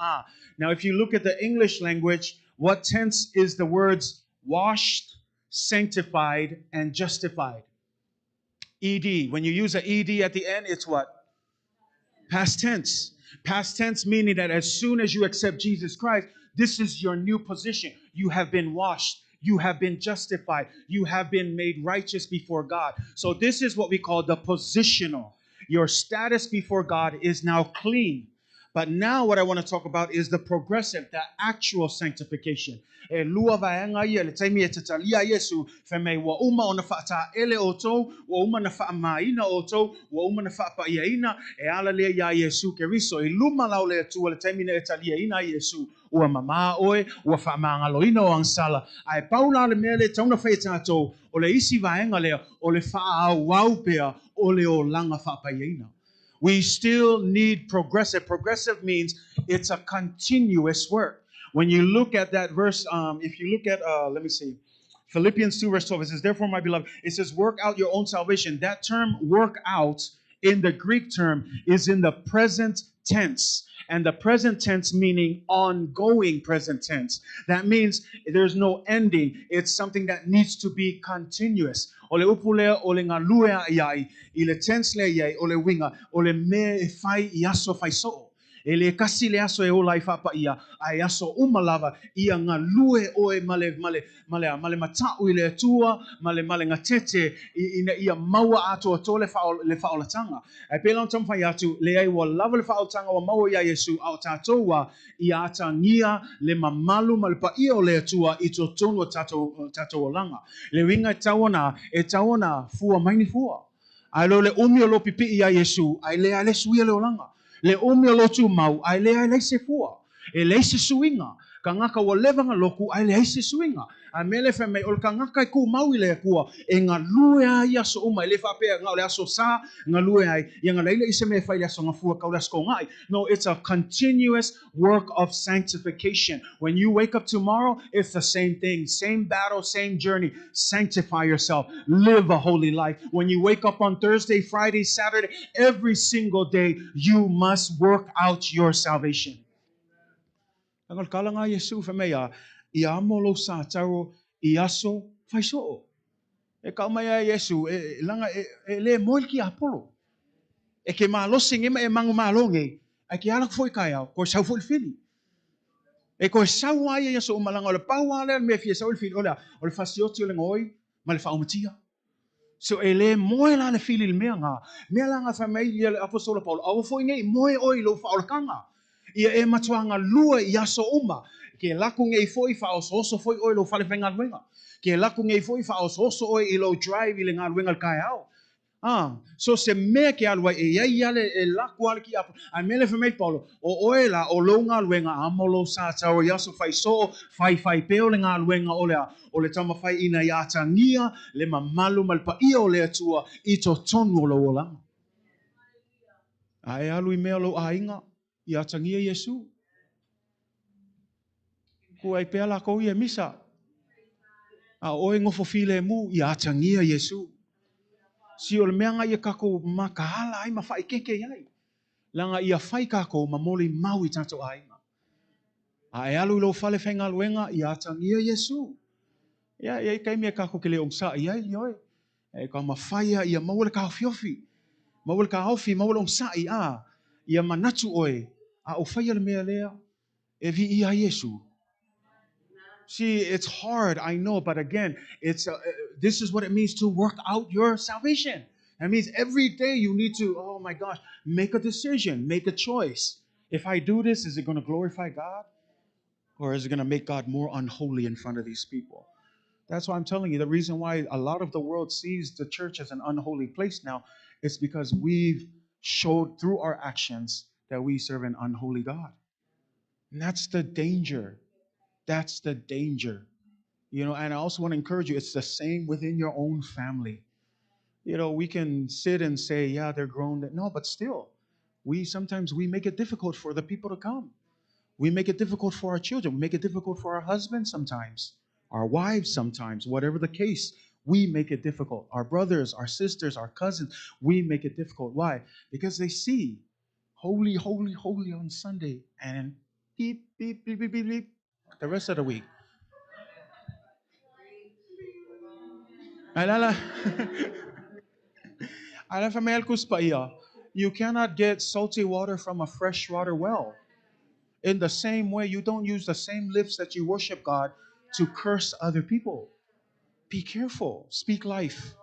Now if you look at the English language, what tense is the words washed, sanctified, and justified? ED. When you use an ED at the end, it's what? Past tense. Past tense meaning that as soon as you accept Jesus Christ, this is your new position. You have been washed. You have been justified. You have been made righteous before God. So this is what we call the positional. Your status before God is now clean. But now what I want to talk about is the progressive, the actual sanctification. E lua vaega ia le taimi e te talia Iesu, fai mai ua uma ona faataele outou, ua uma na faamaina outou, ua uma na faapaiaina, e ala lea iā Iesu Keriso. I luma la o le Atua le taimi na e taliaina ai Iesu, ua mamā oe, ua faamagaloina o agasala. Ae pau la le mea lea e tatau ona fai e tātou, o le isi vaega lea, o le faaauau pea o le olaga faapaiaina. We still need progressive. Progressive means it's a continuous work. When you look at that verse, if you look at, let me see, Philippians 2 verse 12, it says, therefore, my beloved, it says, work out your own salvation. That term, work out, in the Greek term, is in the present tense. And the present tense meaning ongoing present tense. That means there's no ending. It's something that needs to be continuous. O le upu lea o le galue a iai, i le tense lea iai, o le uiga, o le mea e fai i aso fai soo. E le kasi le aso e ola ai faapaia, ae aso uma lava, ia galue oe ma le, ma le, ma le, ma le mataʻu i le Atua, ma le, ma le gatete, ina ia maua atoatoa le, faa, le faaolataga. Ae pei la ona taumafai atu, leai ua lava le faaolataga ua maua iā Iesu, a o tātou a ia atagia le mamalu ma le paia o le Atua i totonu o tātou, tātou olaga. Le uiga e tatau ona, e tatau ona fua mai ni fua. Ae le o le umi o lou pipii iā Iesu, ae leai le suia le olaga. Le umi o lou tumau, ae leai leai se fua. E leai se suiga. Kagaka ua leva na loku, ae leai se suiga. A mea lea fai mai, o le kagaka e kumau i le Atua, e galue ai i aso uma, e le faapea na o le aso Sa galue ai, ia na leai se mea e fai i le aso Gafua kau le aso Kogaʻi. No, it's a continuous work of sanctification. When you wake up tomorrow, it's the same thing, same battle, same journey. Sanctify yourself, live a holy life. When you wake up on Thursday, Friday, Saturday, every single day, you must work out your salvation. Leaga o le kalaga a Iesu fai mai a, ia amo lou sa taro i aso fai soo. E kau mai a Iesu, e, leaga e, e le moe le tiapolo. E ke malosi nei ma e manumalo nei, ae ke ala aku foi taeao, toe sau foi le fili. E toe sau lava ia i aso uma, leaga o le pau lava lea o le mea e fia sau ai le fili, o le a? O le fasioti o le gaoi ma le faaumatia. So e le moe la le fili i le mea lena. Mea la na fai mai ia le apostola Paulo, aua foi nei moe oe i lou faaolataga. Ia e matua galue i aso uma. Ke lako nei foi faaosooso foi oe i lou fale faigaluega. Ke lako nei foi faaosooso oe i lou drive i le galuega i le taeao. A, so se mea ke alu ai, e i ai lava le, e lako lava le kiapo. A mea lea fai mai Paulo, o oe la, o lou galuega, amo lou sa tau i aso fai soo, faifai pea o le galuega o le a, o le taumafai ina ia atagia le mamalu ma le paia o le Atua i totonu o lou olaga. A e alu i mea o lou aiga, ia atagia Iesu. Kūʻai pea lākou ia misa. A o ʻoe nofo filemu, ia atagia Iesu. Si o le mea lena ia kākou makaala ai ma faaikeike i ai. Leaga ia fai kākou ma molimau i tātou aiga. A e alu i lou fale faigaluega, ia atagia Iesu. Ia, e i ai taimi e kākou ke le onosaʻi ai, ioe. E taumafai ia maua le taofiofi, maua le taofi, maua le onosaʻi, a ia manatu ʻoe, a ou faia le mea lea, e viia ai Iesu. See, it's hard, I know, but again, it's this is what it means to work out your salvation. That means every day you need to, oh my gosh, make a decision, make a choice. If I do this, is it going to glorify God? Or is it going to make God more unholy in front of these people? That's why I'm telling you, the reason why a lot of the world sees the church as an unholy place now is because we've showed through our actions that we serve an unholy God. And that's the danger. That's the danger. You know, and I also want to encourage you, it's the same within your own family. You know, we can sit and say, yeah, they're grown. No, but still, we sometimes we make it difficult for the people to come. We make it difficult for our children. We make it difficult for our husbands sometimes, our wives sometimes, whatever the case. We make it difficult. Our brothers, our sisters, our cousins, we make it difficult. Why? Because they see holy, holy, holy on Sunday and beep, beep, beep, beep, beep, beep the rest of the week. Alala. Ala fa mai pa You cannot get salty water from a freshwater well. In the same way, you don't use the same lips that you worship God to curse other people. Be careful. Speak life.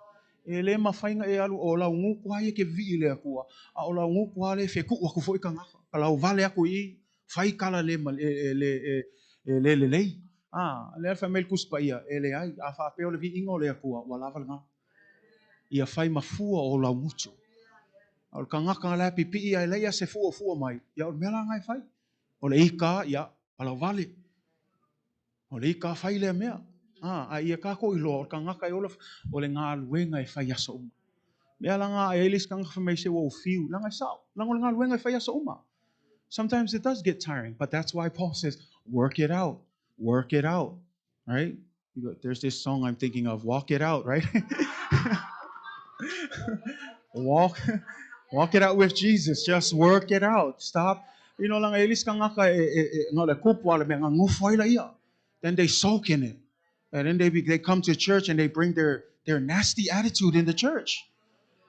E le mafai ona e alu o lau gutu lava ia e te vivii i le Atua, a o lau gutu lava lea e fetuu atu foi tagata, palauvale atu i i, fai tala le e, le, e, e le lelei. A, lea fai mai le Tusi Paia, e leai, a faapea o le viiga o le Atua, ua lava lena. Ia fai ma fua o lau gutu. A o le tagata la e pipii ae leai lava se fuafua mai, ia o le mea la lena e fai. O le ika, ia, palauvale. O le ika fai lea mea. A, a ia kākou iloa, o le tagata e ola, o le galuega e fai aso uma. Mea la lena, e i ai le isi tagata fai mai se ua ou fiu, leaga e sao, leaga o le galuega e fai aso uma. Sometimes it does get tiring, but that's why Paul says, work it out, work it out, right? There's this song I'm thinking of, Walk It Out, right? Walk, walk it out with Jesus. Just work it out. Stop. You know, leaga e i ai le isi tagata e, e, e, na o le kupu lava le mea, gagofo ai laia. Then they soak in it. And then they come to church and they bring their nasty attitude in the church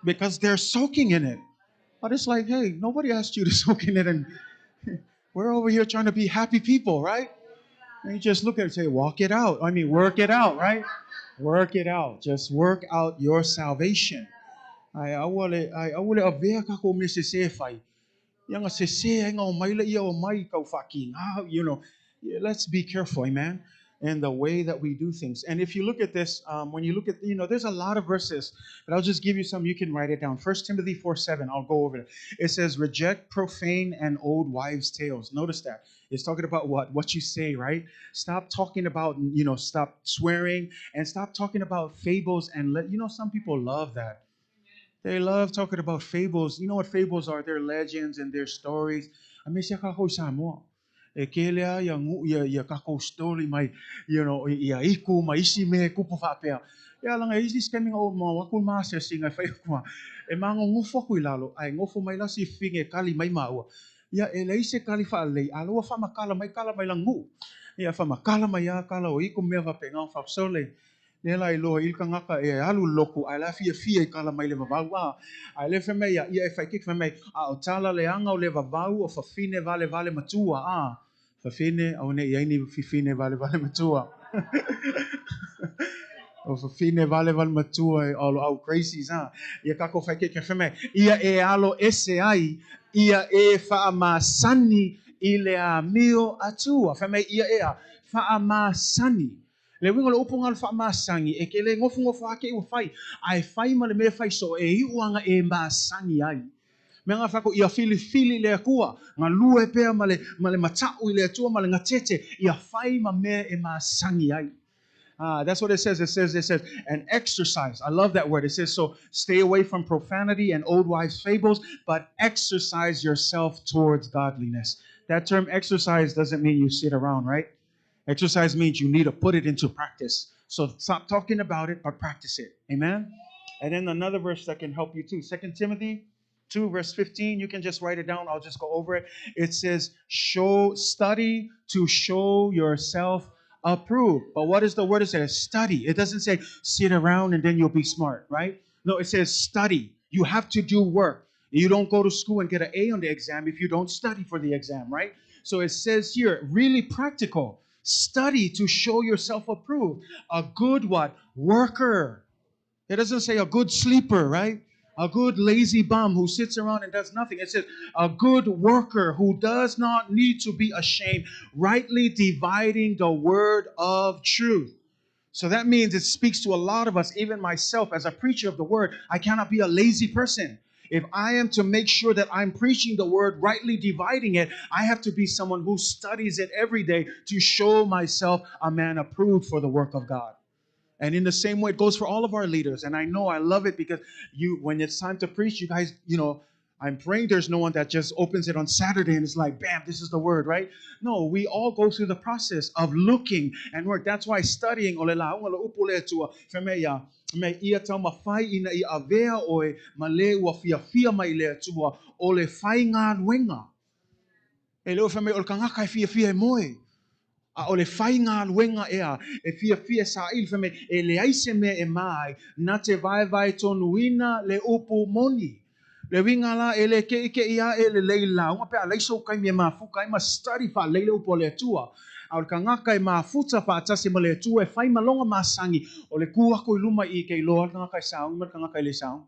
because they're soaking in it. But it's like, hey, nobody asked you to soak in it, and we're over here trying to be happy people, right? And you just look at it and say, walk it out. I mean, work it out, right? Work it out. Just work out your salvation. Ae aua le, ae aua le avea kākou mea sesē e fai. Ia ga sesē ai ga omai laia omai tau faakīgā, you know. Let's be careful, amen, in the way that we do things. And if you look at this, when you look at, you know, there's a lot of verses, but I'll just give you some. You can write it down. 1 Timothy 4:7, I'll go over it. It says, reject profane and old wives' tales. Notice that. It's talking about what? What you say, right? Stop talking about, you know, stop swearing and stop talking about fables and let, you know, some people love that. They love talking about fables. You know what fables are? They're legends and they're stories. Aemaise lava kākou i Samoa. E kele lava ia nuʻu ia ia kākou story mai, you know, ia iku ma isi mea e kupu faapea. Ia leaga e i ai isi taimi na ou mau atu i le ma asiasiga e fai atu a, e magogofo atu i lalo, ae nofo mai la si fafine e kali mai maua. Ia e leai se kali faalelei, a o la ua faamatala mai tala mai lana nuu. Ia faamatala mai lava tala o iku ma mea faapena, faaosole. Lea la e iloa ai le tagata e alu i le lotu ae la e fiafia i tala mai le vavau a. Ae lea fai mai ia, ia e fai keiki fai mai, a o tala leaga o le vavau o fafine valevale matua a. Fafine, aua ne i ai ni fafine valevale matua. O fafine valevale matua e alo au crazies, ha. Ia kākou fai ke fai mai, ia e alo ese ai, ia e faamasani i le amio Atua. Fai mai ia e a faamasani. Le uiga o le upu lena o le faamasani, e ke le gofogofo lava te i ua fai, ae fai ma le mea e fai soo e iu aga e masani ai. Mea nga fai ia filifili le Atua, galue pea ma le, ma le mata'u i le Atua ma le gatete, ia fai ma mea e masani ai. That's what it says. It says, and exercise. I love that word. It says, so stay away from profanity and old wives' fables, but exercise yourself towards godliness. That term exercise doesn't mean you sit around, right? Exercise means you need to put it into practice. So stop talking about it, but practice it. Amen? And then another verse that can help you too. 2 Timothy 2, verse 15. You can just write it down. I'll just go over it. It says, show, study to show yourself approved. But what is the word? It says study. It doesn't say sit around and then you'll be smart, right? No, it says study. You have to do work. You don't go to school and get an A on the exam if you don't study for the exam, right? So it says here, really practical. Study to show yourself approved. A good what? Worker. It doesn't say a good sleeper, right? A good lazy bum who sits around and does nothing. It says a good worker who does not need to be ashamed, rightly dividing the word of truth. So that means it speaks to a lot of us, even myself as a preacher of the word. I cannot be a lazy person. If I am to make sure that I'm preaching the word, rightly dividing it, I have to be someone who studies it every day to show myself a man approved for the work of God. And in the same way, it goes for all of our leaders. And I know I love it because you, when it's time to preach, you guys, I'm praying there's no one that just opens it on Saturday and it's like, bam, this is the word, right? No, we all go through the process of looking and work. That's why studying, o le lauga le upu le Atua, fai mai ia, me ia taumafai ina ia avea oe ma le ua fiafia mai le Atua, o le faigaluega. E le o fai mai o le tagata e fiafia e moe. A o le faigaluega ea, e fiafia saili fai mai, e leai se mea e mā ai, na te vaevae tonuina le upu moni. Le uiga la e le keʻikeʻi aʻe lelei lauga pe a leai sou taimi e mafuta ai ma study faalelei le upu a le Atua. A o le tagata e mafuta faatasi ma le Atua e fai ma lona masani, o le tu aku i luma i ke iloa le tagata e sauni ma le tagata e le sauni.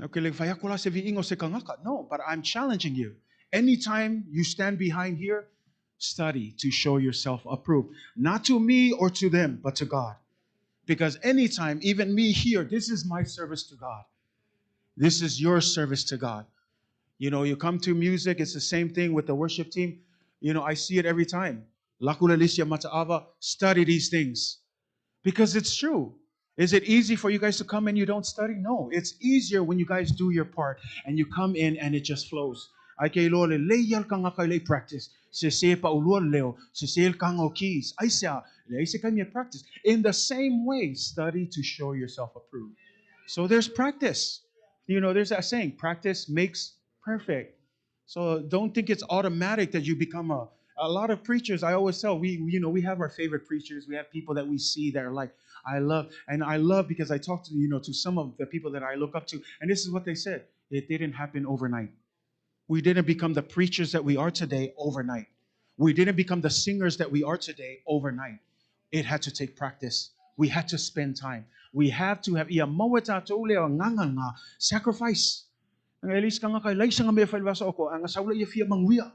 Okay, le fai aku la se viiga o se tagata. No, but I'm challenging you. Anytime you stand behind here, study to show yourself approved. Not to me or to them, but to God. Because anytime, even me here, this is my service to God. This is your service to God. You come to music, it's the same thing with the worship team. I see it every time. Lakula Licia Mata'ava, study these things. Because it's true. Is it easy for you guys to come and you don't study? No, it's easier when you guys do your part and you come in and it just flows. Ai ke iloa lelei ia le tagata i le practice. Se se pa ulua leo, se se le kanga o keys. Ai sea, le ai se kaimi practice. In the same way, study to show yourself approved. So there's practice. There's that saying, practice makes perfect. So don't think it's automatic that you become a lot of preachers. I always tell, we have our favorite preachers. We have people that we see that are like, I love, and I love because I talk to some of the people that I look up to, and this is what they said. It didn't happen overnight. We didn't become the preachers that we are today overnight. We didn't become the singers that we are today overnight. It had to take practice. We had to spend time. We have to have ia maua tātou le nganga sacrifice. Nga elis kanga kai leisa nga me whai vasa oko, anga saula ia fia manguia.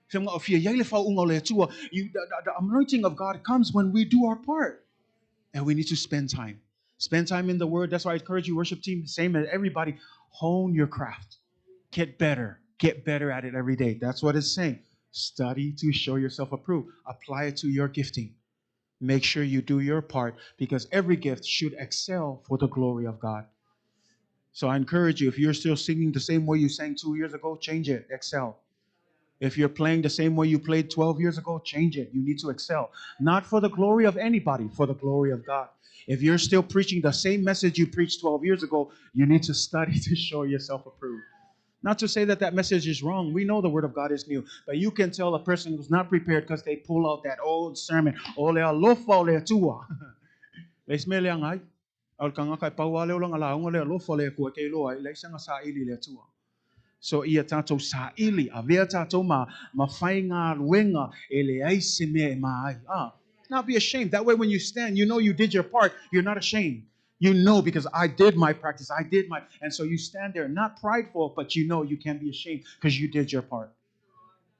Fia nga fia iai le whaunga o le Atua. The anointing of God comes when we do our part. And we need to spend time. Spend time in the Word. That's why I encourage you, worship team, same as everybody, hone your craft. Get better. Get better at it every day. That's what it's saying. Study to show yourself approved. Apply it to your gifting. Make sure you do your part because every gift should excel for the glory of God. So I encourage you, if you're still singing the same way you sang 2 years ago, change it, excel. If you're playing the same way you played 12 years ago, change it. You need to excel. Not for the glory of anybody, for the glory of God. If you're still preaching the same message you preached 12 years ago, you need to study to show yourself approved. Not to say that that message is wrong. We know the word of God is new. But you can tell a person who's not prepared because they pull out that old sermon. O le alofa o le Atua. Le isme le angai. Au le kangaka e pau ale o langa launga le alofa le kua ke iloa. Le isanga sa ili le Atua. So ia tātou saili, avea tātou ma whai e leai se mea e mā ai. Not be ashamed. That way when you stand, you know you did your part. You're not ashamed. You know because I did my practice. I did my... And so you stand there, not prideful, but you know you can't be ashamed because you did your part.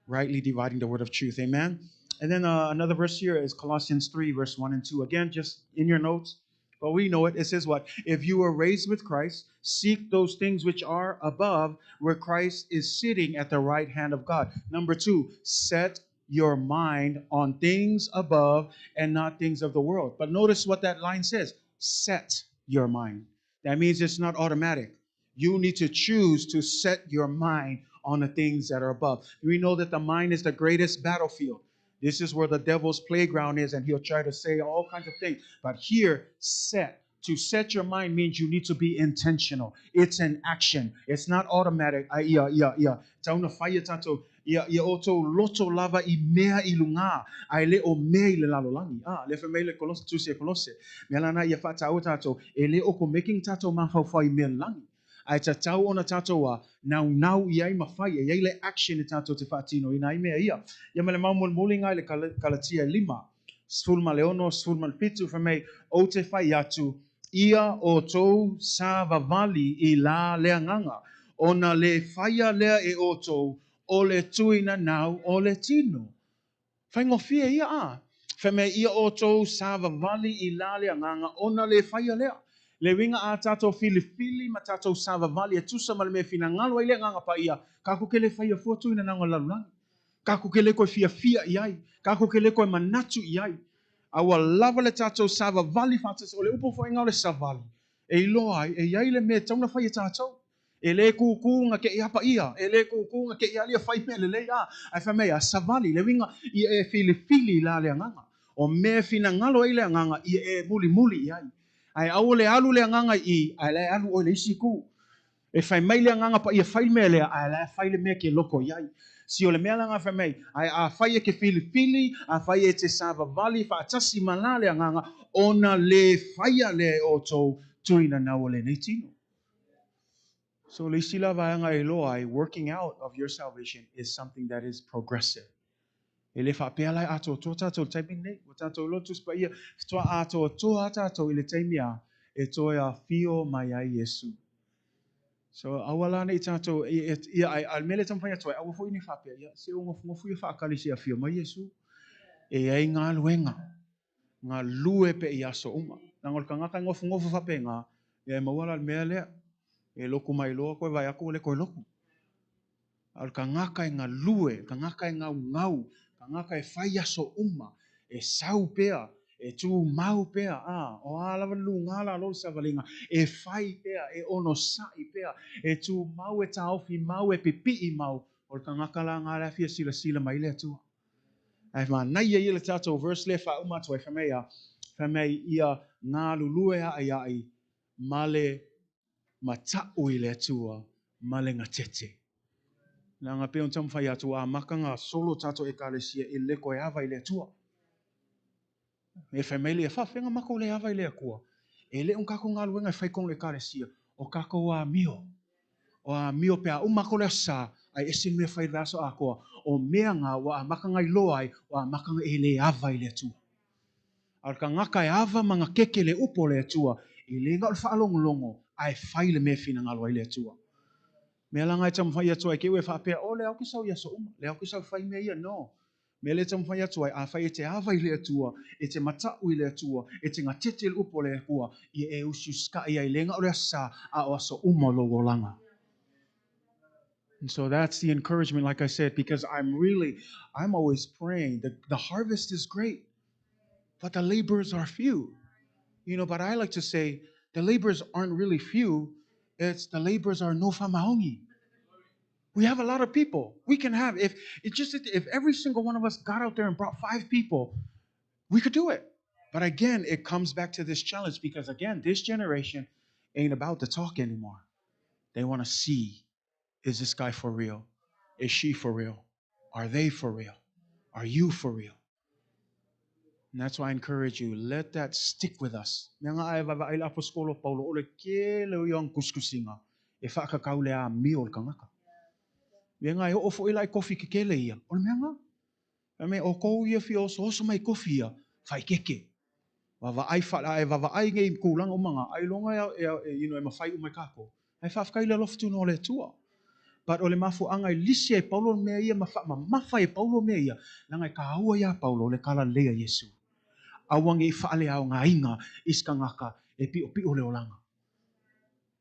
Rightly dividing the word of truth. Amen? And then another verse here is Colossians 3, verse 1 and 2. Again, just in your notes. But we know it. It says what? If you were raised with Christ, seek those things which are above, where Christ is sitting at the right hand of God. Number 2, set your mind on things above and not things of the world. But notice what that line says. Set your mind. That means it's not automatic. You need to choose to set your mind on the things that are above. We know that the mind is the greatest battlefield. This is where the devil's playground is, and he'll try to say all kinds of things. But here, set. To set your mind means you need to be intentional. It's an action. It's not automatic. Ia, ia, ia. Tauna whaia tātou, ia, ia o tō loto lava i mea i lunga, ai le o mea i le lalolangi. Le wha mei le kolose, tusi e kolose. Mea lana ia whātau tātou, e le o ko making tātou mawhauwhai mea langi. Ai ta tau ona tātou a, nau nau i ai mawhai, e iai le action e tātou te whaatino i nā i mea ia. Ia me le maumol ngai le kalatia 5, sefulu ma le 6, sefulu ma le 7, wha mei, o te whai atu, ia o tō sa vavali i la lea nganga, ona le whaia lea e o tō, o le tuina nau o le tino. Whai ngofia ia a, wha mei ia o tō sa vavali i la lea nganga, ona le whaia lea. Le winga a tātou filifili ma tātou savavali e tusa ma le mea whina ngalo ai le nganga pa ia. Ka ko ke le whaia fua tuina nanga lalulangi. Ka ko ke le koe fia fia i ai. Ka ko ke le koe manatu i ai. Aua lava le tātou savavali whātas o le upo whai ngau le savali. E iloa ai, e iai le mea tauna whai e tātou. E le kūkū ngā ke i hapa ia. E le kūkū ngā ke i alia whai mea le lei a. Ai whai mea, savali, le winga i e filifili la le anganga. O mea whina ngalo ai le anganga i e muli muli i ai. Ai au le alu le anganga i, ai le alu o le isi ku. E whai mai le anganga pa ia whai mea lea, ai le whai le mea ke loko i ai. Si o le mea langa whai mai, ai a whai e ke filifili, a whai e te savavali, whaatasi mala le anganga, ona le whaia le o tō tuina nau o le nei tino. So le isi la vaanga e loa ai, working out of your salvation is something that is progressive. E le whaapea lai atoa toa tātou le taimi nei, o tātou lotu spa ia, toa atoa toa tātou i le taimi a, e toe a whio mai ai Yesu. So aua la nei tātou, ia ai, al mele tamwhai atu ai, aua fo ini whaapea, ia, se o ngofu ngofu ia whaakalisi a whio mai Yesu, e ai ngā luenga, ngā lue pe i aso uma. Nā ngol ka ngaka ngofu ngofu whape ngā, ia e mauala al mea lea, e loku mai loa koe vai ako le koe loku. Al ka ngaka e ngā lue, ka ngaka e ngau ngau, ka ngaka e whai aso uma, e sau pea, e tū mau pea, o a lava lu ngā la lolu savalinga, e whai pea, e ono sai pea, e tū mau e tāofi mau, e pipi'i mau, o ka ngaka la ngā la fia sila sila mai le atua. Ai mā nei ia le tātou verse le wha uma atu ai whamea ia ngā lulue a ai ai, male mata'u i le atua, male ngā tete. Nā ngā peon tamwhai atu a maka ngā solo tātou e kalesia e leko e awa i le atua. E whai meile e whawhenga mako le awa i le akua. E le un kako ngā luenga e whai kong le kalesia o kako a mio. O a mio pea umako le sa ai ese mea whai raso a koa. O mea ngā wa a maka ngai loa ai o a maka e le awa i le atua. Ar ka ngaka e awa manga keke le upo le atua. E le ngā o le whaalongolongo ai whai le mea whina ngā loa i le atua. Mea langa e tamwhai atu ai ke ue whaapea, o le au ki sau ia so uma, le au ki sau whai mea ia, no. Mea le tamwhai atu ai, a whai e te awa i le atua, e te mata'u i le atua, e te ngā tete le upo le akua, i e usu ska i ai lenga o le asa, a o aso uma lo olanga. And so that's the encouragement, like I said, because I'm always praying. The harvest is great, but the laborers are few. But I like to say, the laborers aren't really few. It's the laborers are no whamaongi. We have a lot of people. We can have, if it's just, if every single one of us got out there and brought 5 people, we could do it. But again, it comes back to this challenge because again, this generation ain't about to talk anymore. They want to see, is this guy for real? Is she for real? Are they for real? Are you for real? And that's why I encourage you, let that stick with us. Mea ngā ai wawa ai la apostolo Paulo, ole ke leo iong kuskusinga, e whakakau le a mio le kangaka. Mea e oo foi la i kofi kekele ia. O le mea ngā. A me o kou ia fia oso oso mai kofi ia, whaikeke. Vavaai fa ai vavaai ngai kulanga o manga ai longa e, e, e e mawhai o mai kako. Ai whawhakai le alofa tuna o le Atua. But o le mafuaanga e lisi ai Paulo mea ia ma faamamafa e Paulo mea ia, leaga e kāua iā Paulo le talalelei a Iesu. Aua ne i faaleaogaina i se tagata e piʻopiʻo le olaga.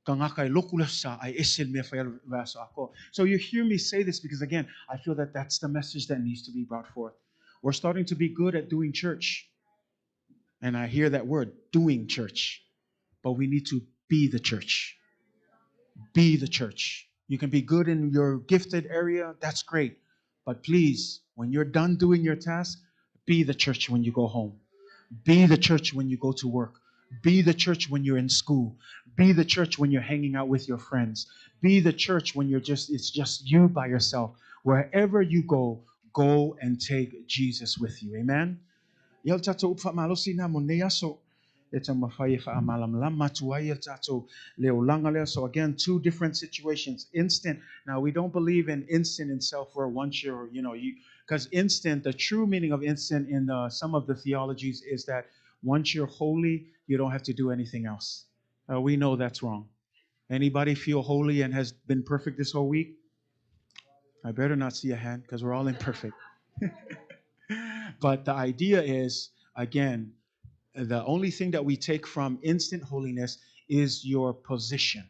Tagata e loku le sa ae ese le mea fai le vaiaso atoa. So you hear me say this because, again, I feel that that's the message that needs to be brought forth. We're starting to be good at doing church. And I hear that word, doing church. But we need to be the church. Be the church. You can be good in your gifted area, that's great. But please, when you're done doing your task, be the church when you go home. Be the church when you go to work. Be the church when you're in school. Be the church when you're hanging out with your friends. Be the church when you're just it's just you by yourself. Wherever you go, go and take Jesus with you. Amen. Ia o le tatou upu faamalosi na mo nei aso e taumafai e faamalamalama atu ai e tatou le olaga lea. So again, two different situations. Instant. Now, we don't believe in instant in self where once you're, you know, you, because instant, the true meaning of instant in some of the theologies is that once you're holy, you don't have to do anything else. We know that's wrong. Anybody feel holy and has been perfect this whole week? I better not see a hand because we're all imperfect. But the idea is, again, the only thing that we take from instant holiness is your position.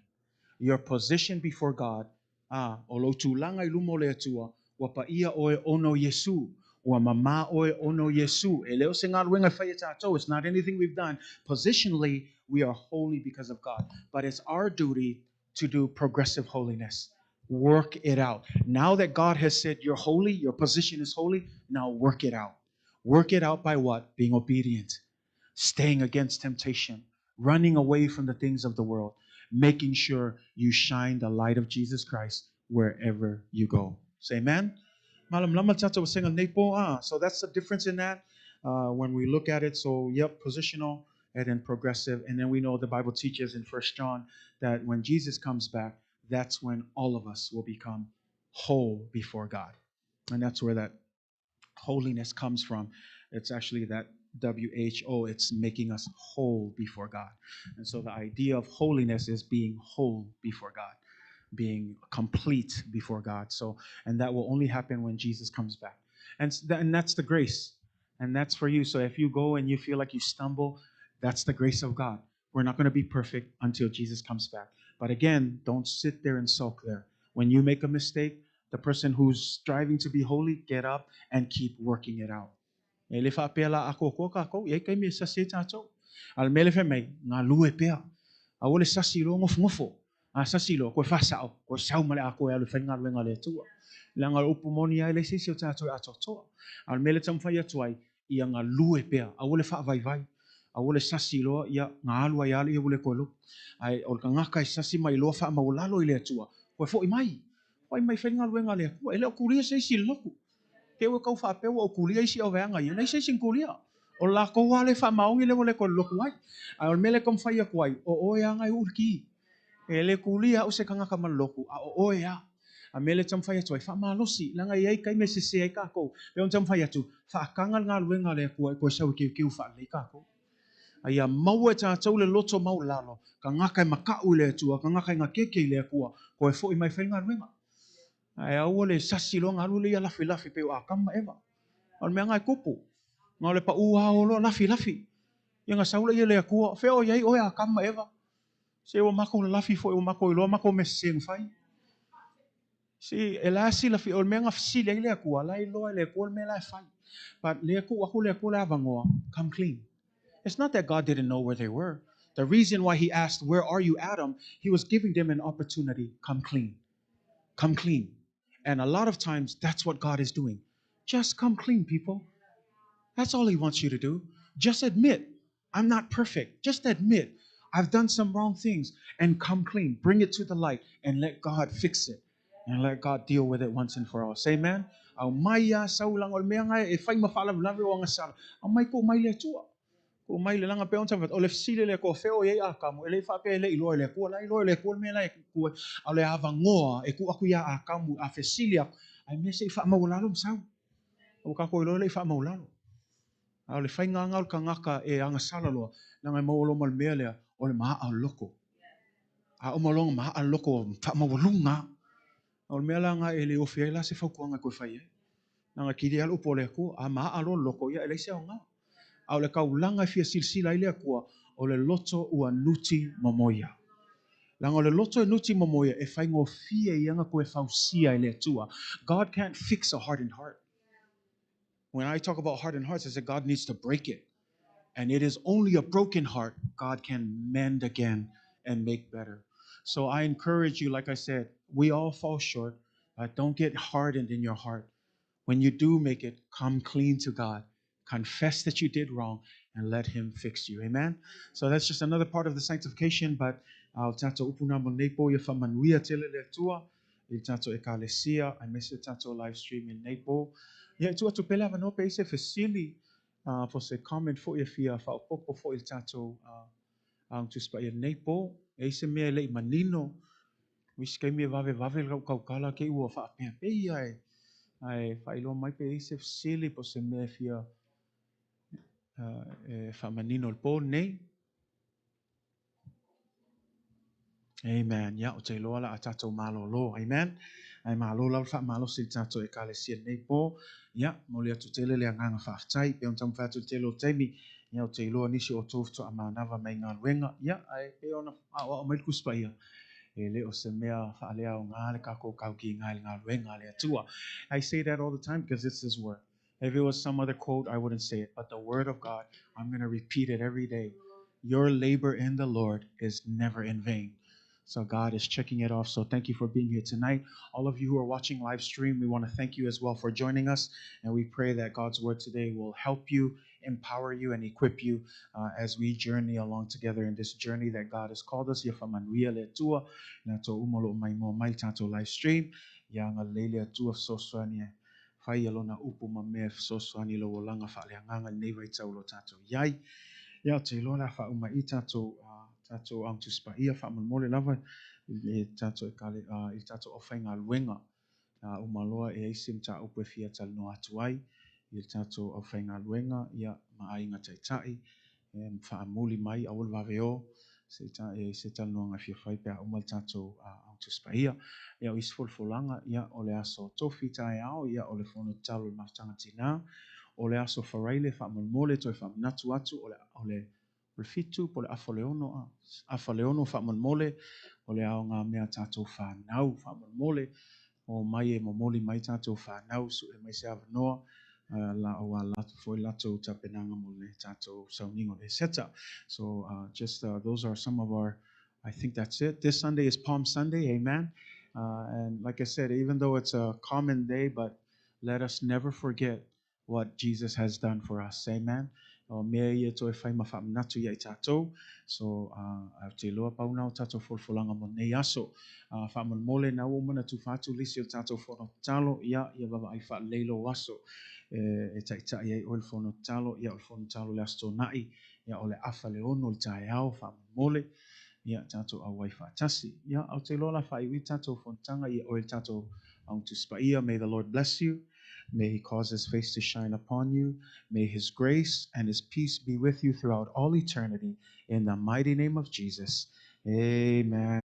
Your position before God. Ah, o lou tulaga i luma o le Atua, ua paia oe ona o Iesu. Ua mamā oe ona o Iesu. E le o se galuega e fai e tatou. It's not anything we've done. Positionally, we are holy because of God. But it's our duty to do progressive holiness. Work it out. Now that God has said you're holy, your position is holy, now work it out. Work it out by what? Being obedient, staying against temptation, running away from the things of the world, making sure you shine the light of Jesus Christ wherever you go. Say amen. So that's the difference in that when we look at it. So, yep, positional and then progressive. And then we know the Bible teaches in First John that when Jesus comes back, that's when all of us will become whole before God. And that's where that holiness comes from. It's actually that WHO, it's making us whole before God. And so the idea of holiness is being whole before God, being complete before God. So, and that will only happen when Jesus comes back. And that's the grace. And that's for you. So if you go and you feel like you stumble, that's the grace of God. We're not going to be perfect until Jesus comes back. But again, don't sit there and sulk there. When you make a mistake, the person who's striving to be holy, get up and keep working it out. E le faapea la a kokoa kākou, e kai me sasi e tātou. A le mele whai mai, ngā lue pea. A ole sasi lo ngofo. A sasi lo, koe whasao, koe sau male a koe alu whai ngā luenga le atua. Le anga upu moni ai le sisi o tātou e atoatoa. A le mele tamwhai atu ai, ia ngā lue pea. A ole whaavaivai. A ole sasi loa, ia ngā alu ai alu ia ule koe lo. Ai, o le kangaka e sasi mai loa wha maulalo i le atua. Koe fo i mai. Fo i mai whai ngā luenga le atua. E leo kuria se isi loku. Te ua kau whaapea o kulia isi au veanga ia. Nei se isi kulia. O la ko wale wha maongi le wale koe loku ai. A o mele kom whai aku ai. O oe anga i ulki. E le kulia o se kangaka man loku. A o oe a. A mele tam whai atu ai. Wha malosi. Langa i ai kai me se se ai kākou. Le on tam whai atu. Wha akanga ngā luenga le akua. Koe sau i keu wha lei kākou. A ia maua e tātou le loto mau lalo. Ka ngaka e makau i le atua. Ka ngaka e ngā keke i le akua. Koe fo i mai whai ngā luenga. Ae aua le sasi loa galu le ia lafilafi pei o Akama ma Eva. O le mea nga e kupu. Nga o le pa ua o loa lafilafi. Ia nga saula ia le Akua. Fea o iai oe Akama ma Eva. Se ua makou lalafi foi ua makou iloa makou mea sese na fai. Si e la silafia o le mea nga fesili ai le Akua, la iloa e le Akua le mea la e fai. But le tuu aku le Akua le avanoa, come clean. It's not that God didn't know where they were. The reason why he asked, "Where are you, Adam?" He was giving them an opportunity, come clean. Come clean. And a lot of times, that's what God is doing. Just come clean, people. That's all he wants you to do. Just admit, I'm not perfect. Just admit, I've done some wrong things, and come clean. Bring it to the light and let God fix it. And let God deal with it once and for all. Say amen. Au mai a sau langa o le mea ngai e whai ma whaalavelave o anga sala. Au mai ko mai le atua. Tuu mai le laga pei ona taumafai atu, o le fesili a le Atua, fea o i ai Atamu? E le i faapea e le i iloa e le Atua, la e iloa e le Atua le mea la e tutu ai. A o le avanoa e tuu atu ia Atamu a fesili atu, ae mea se i faamaualalo ma sau. Ua tatou iloa e le i faamaualalo. A o le faiga lena o le tagata e agasala loa, leaga e maua loa ma le mea lea, o le maaa o le loto. A uma loa ona maaa le loto, faamaualuga lava. O le mea la lena e le ofi ai la se fautuaga e toe fai ai. Leaga e kili lava le upu a le Atua, a maaa loa le loto, ia e leai se aoga. A o le taulaga e fia silasila ai le Atua, o le loto ua nuti momoia. Leaga o le loto e nuti momoia, e faigofie ia ona toe fausia e le Atua. God can't fix a hardened heart. When I talk about hardened hearts, I say God needs to break it. And it is only a broken heart God can mend again and make better. So I encourage you, like I said, we all fall short. But don't get hardened in your heart. When you do make it, come clean to God. Confess that you did wrong and let Him fix you. Amen? So that's just another part of the sanctification, but o tatou upu na mo lenei po ia faamanuia tele le Atua i le tatou ekalesia aemaise le tatou live stream i lenei po. Ia e tuu atu pea le avanoa pe i ai se fesili po o se comment foi e fia faaopoopo foi i le tatou Aoga Tusi Paia i lenei po. E i ai se mea e le i manino, o isi taimi e vavevave lau tautala te i ua faapea pei ae ae faailoa mai pe i ai se fesili po o se mea e fia e faamanino i le po lenei. Amen. Ia, ou te iloa la a tatou malolo. Amen. Ae malo lava le faamalosi i le tatou Ekalesia i lenei po. Ia, momoli atu tele le agaga faafetai. Pei ona taumafai atu i le tele o taimi, ia, ou te iloa nisi o outou faatoa manava mai galuega. Ia, ae pei ona aoao mai le Tusi Paia, e le o se mea faaleaoga le tatou taukiga i le galuega a le Atua. I say that all the time because it's His word. If it was some other quote, I wouldn't say it, but the word of God, I'm going to repeat it every day. Your labor in the Lord is never in vain. So God is checking it off. So thank you for being here tonight. All of you who are watching live stream, we want to thank you as well for joining us. And we pray that God's word today will help you, empower you, and equip you as we journey along together in this journey that God has called us. Ia faamanuia le Atua, i latou uma o lo o maimoa mai le tatou live stream. Ia agalelei le Atua fesoasoani e Fai ia Lona upu ma mea e fesoasoani i lou olaga faaleagaga i lenei vaitau o lo tatou i ai. Ia, ou te iloa o le a faauma i tatou, tatou Aoga Tusi Paia faamolemole lava i le tatou ekale, i le tatou aufaigaluega. A uma loa e ai se mataupu e fia talanoa atu ai i le tatou aufaigaluega, ia, ma aiga taitai, e faamuli mai aua le vave o, se i ta, e se talanoaga e fia fai pe a uma le tatou Aoga Tusi Paia. Ia, o isi folafolaga, ia, o le aso Tofi taeao, ia, o le fono tatalo i le mafutaga tina, o le aso Faraile faamolemole toe faamanatu atu, o le, o le, o le 7 po o le afa o le 6, a, afa o le 6 faamolemole, o le aoga mea a tatou fanau faamolemole, Omai e momoli mai tatou fanau, sue mai se avanoa, la aua latou foi latou tapenaga mo le tatou sauniga o le Eseta. So just those are some of our, I think that's it. This Sunday is Palm Sunday, amen. And like I said, even though it's a common day, but let us never forget what Jesus has done for us. Amen. O mea ia toe whai ma whaamanatu ia i tātou. So, ou te iloa pau na o tātou folafolaga mo nei aso. Faamolemole na ua uma ona tufa atu lisi o le tātou fono tatalo, ia, ia vaavaai faalelei lou aso e, e taitai ai oe le fono tatalo, ia o le fono tatalo le Aso Toonai, ia o le afa le ono i le taeao, faamolemole, ia tātou auai faatasi. Ia, ou te iloa la faaiuiu tātou fonotaga ia oe le tātou Aoga Tusi Paia. May the Lord bless you. May he cause his face to shine upon you. May his grace and his peace be with you throughout all eternity. In the mighty name of Jesus. Amen.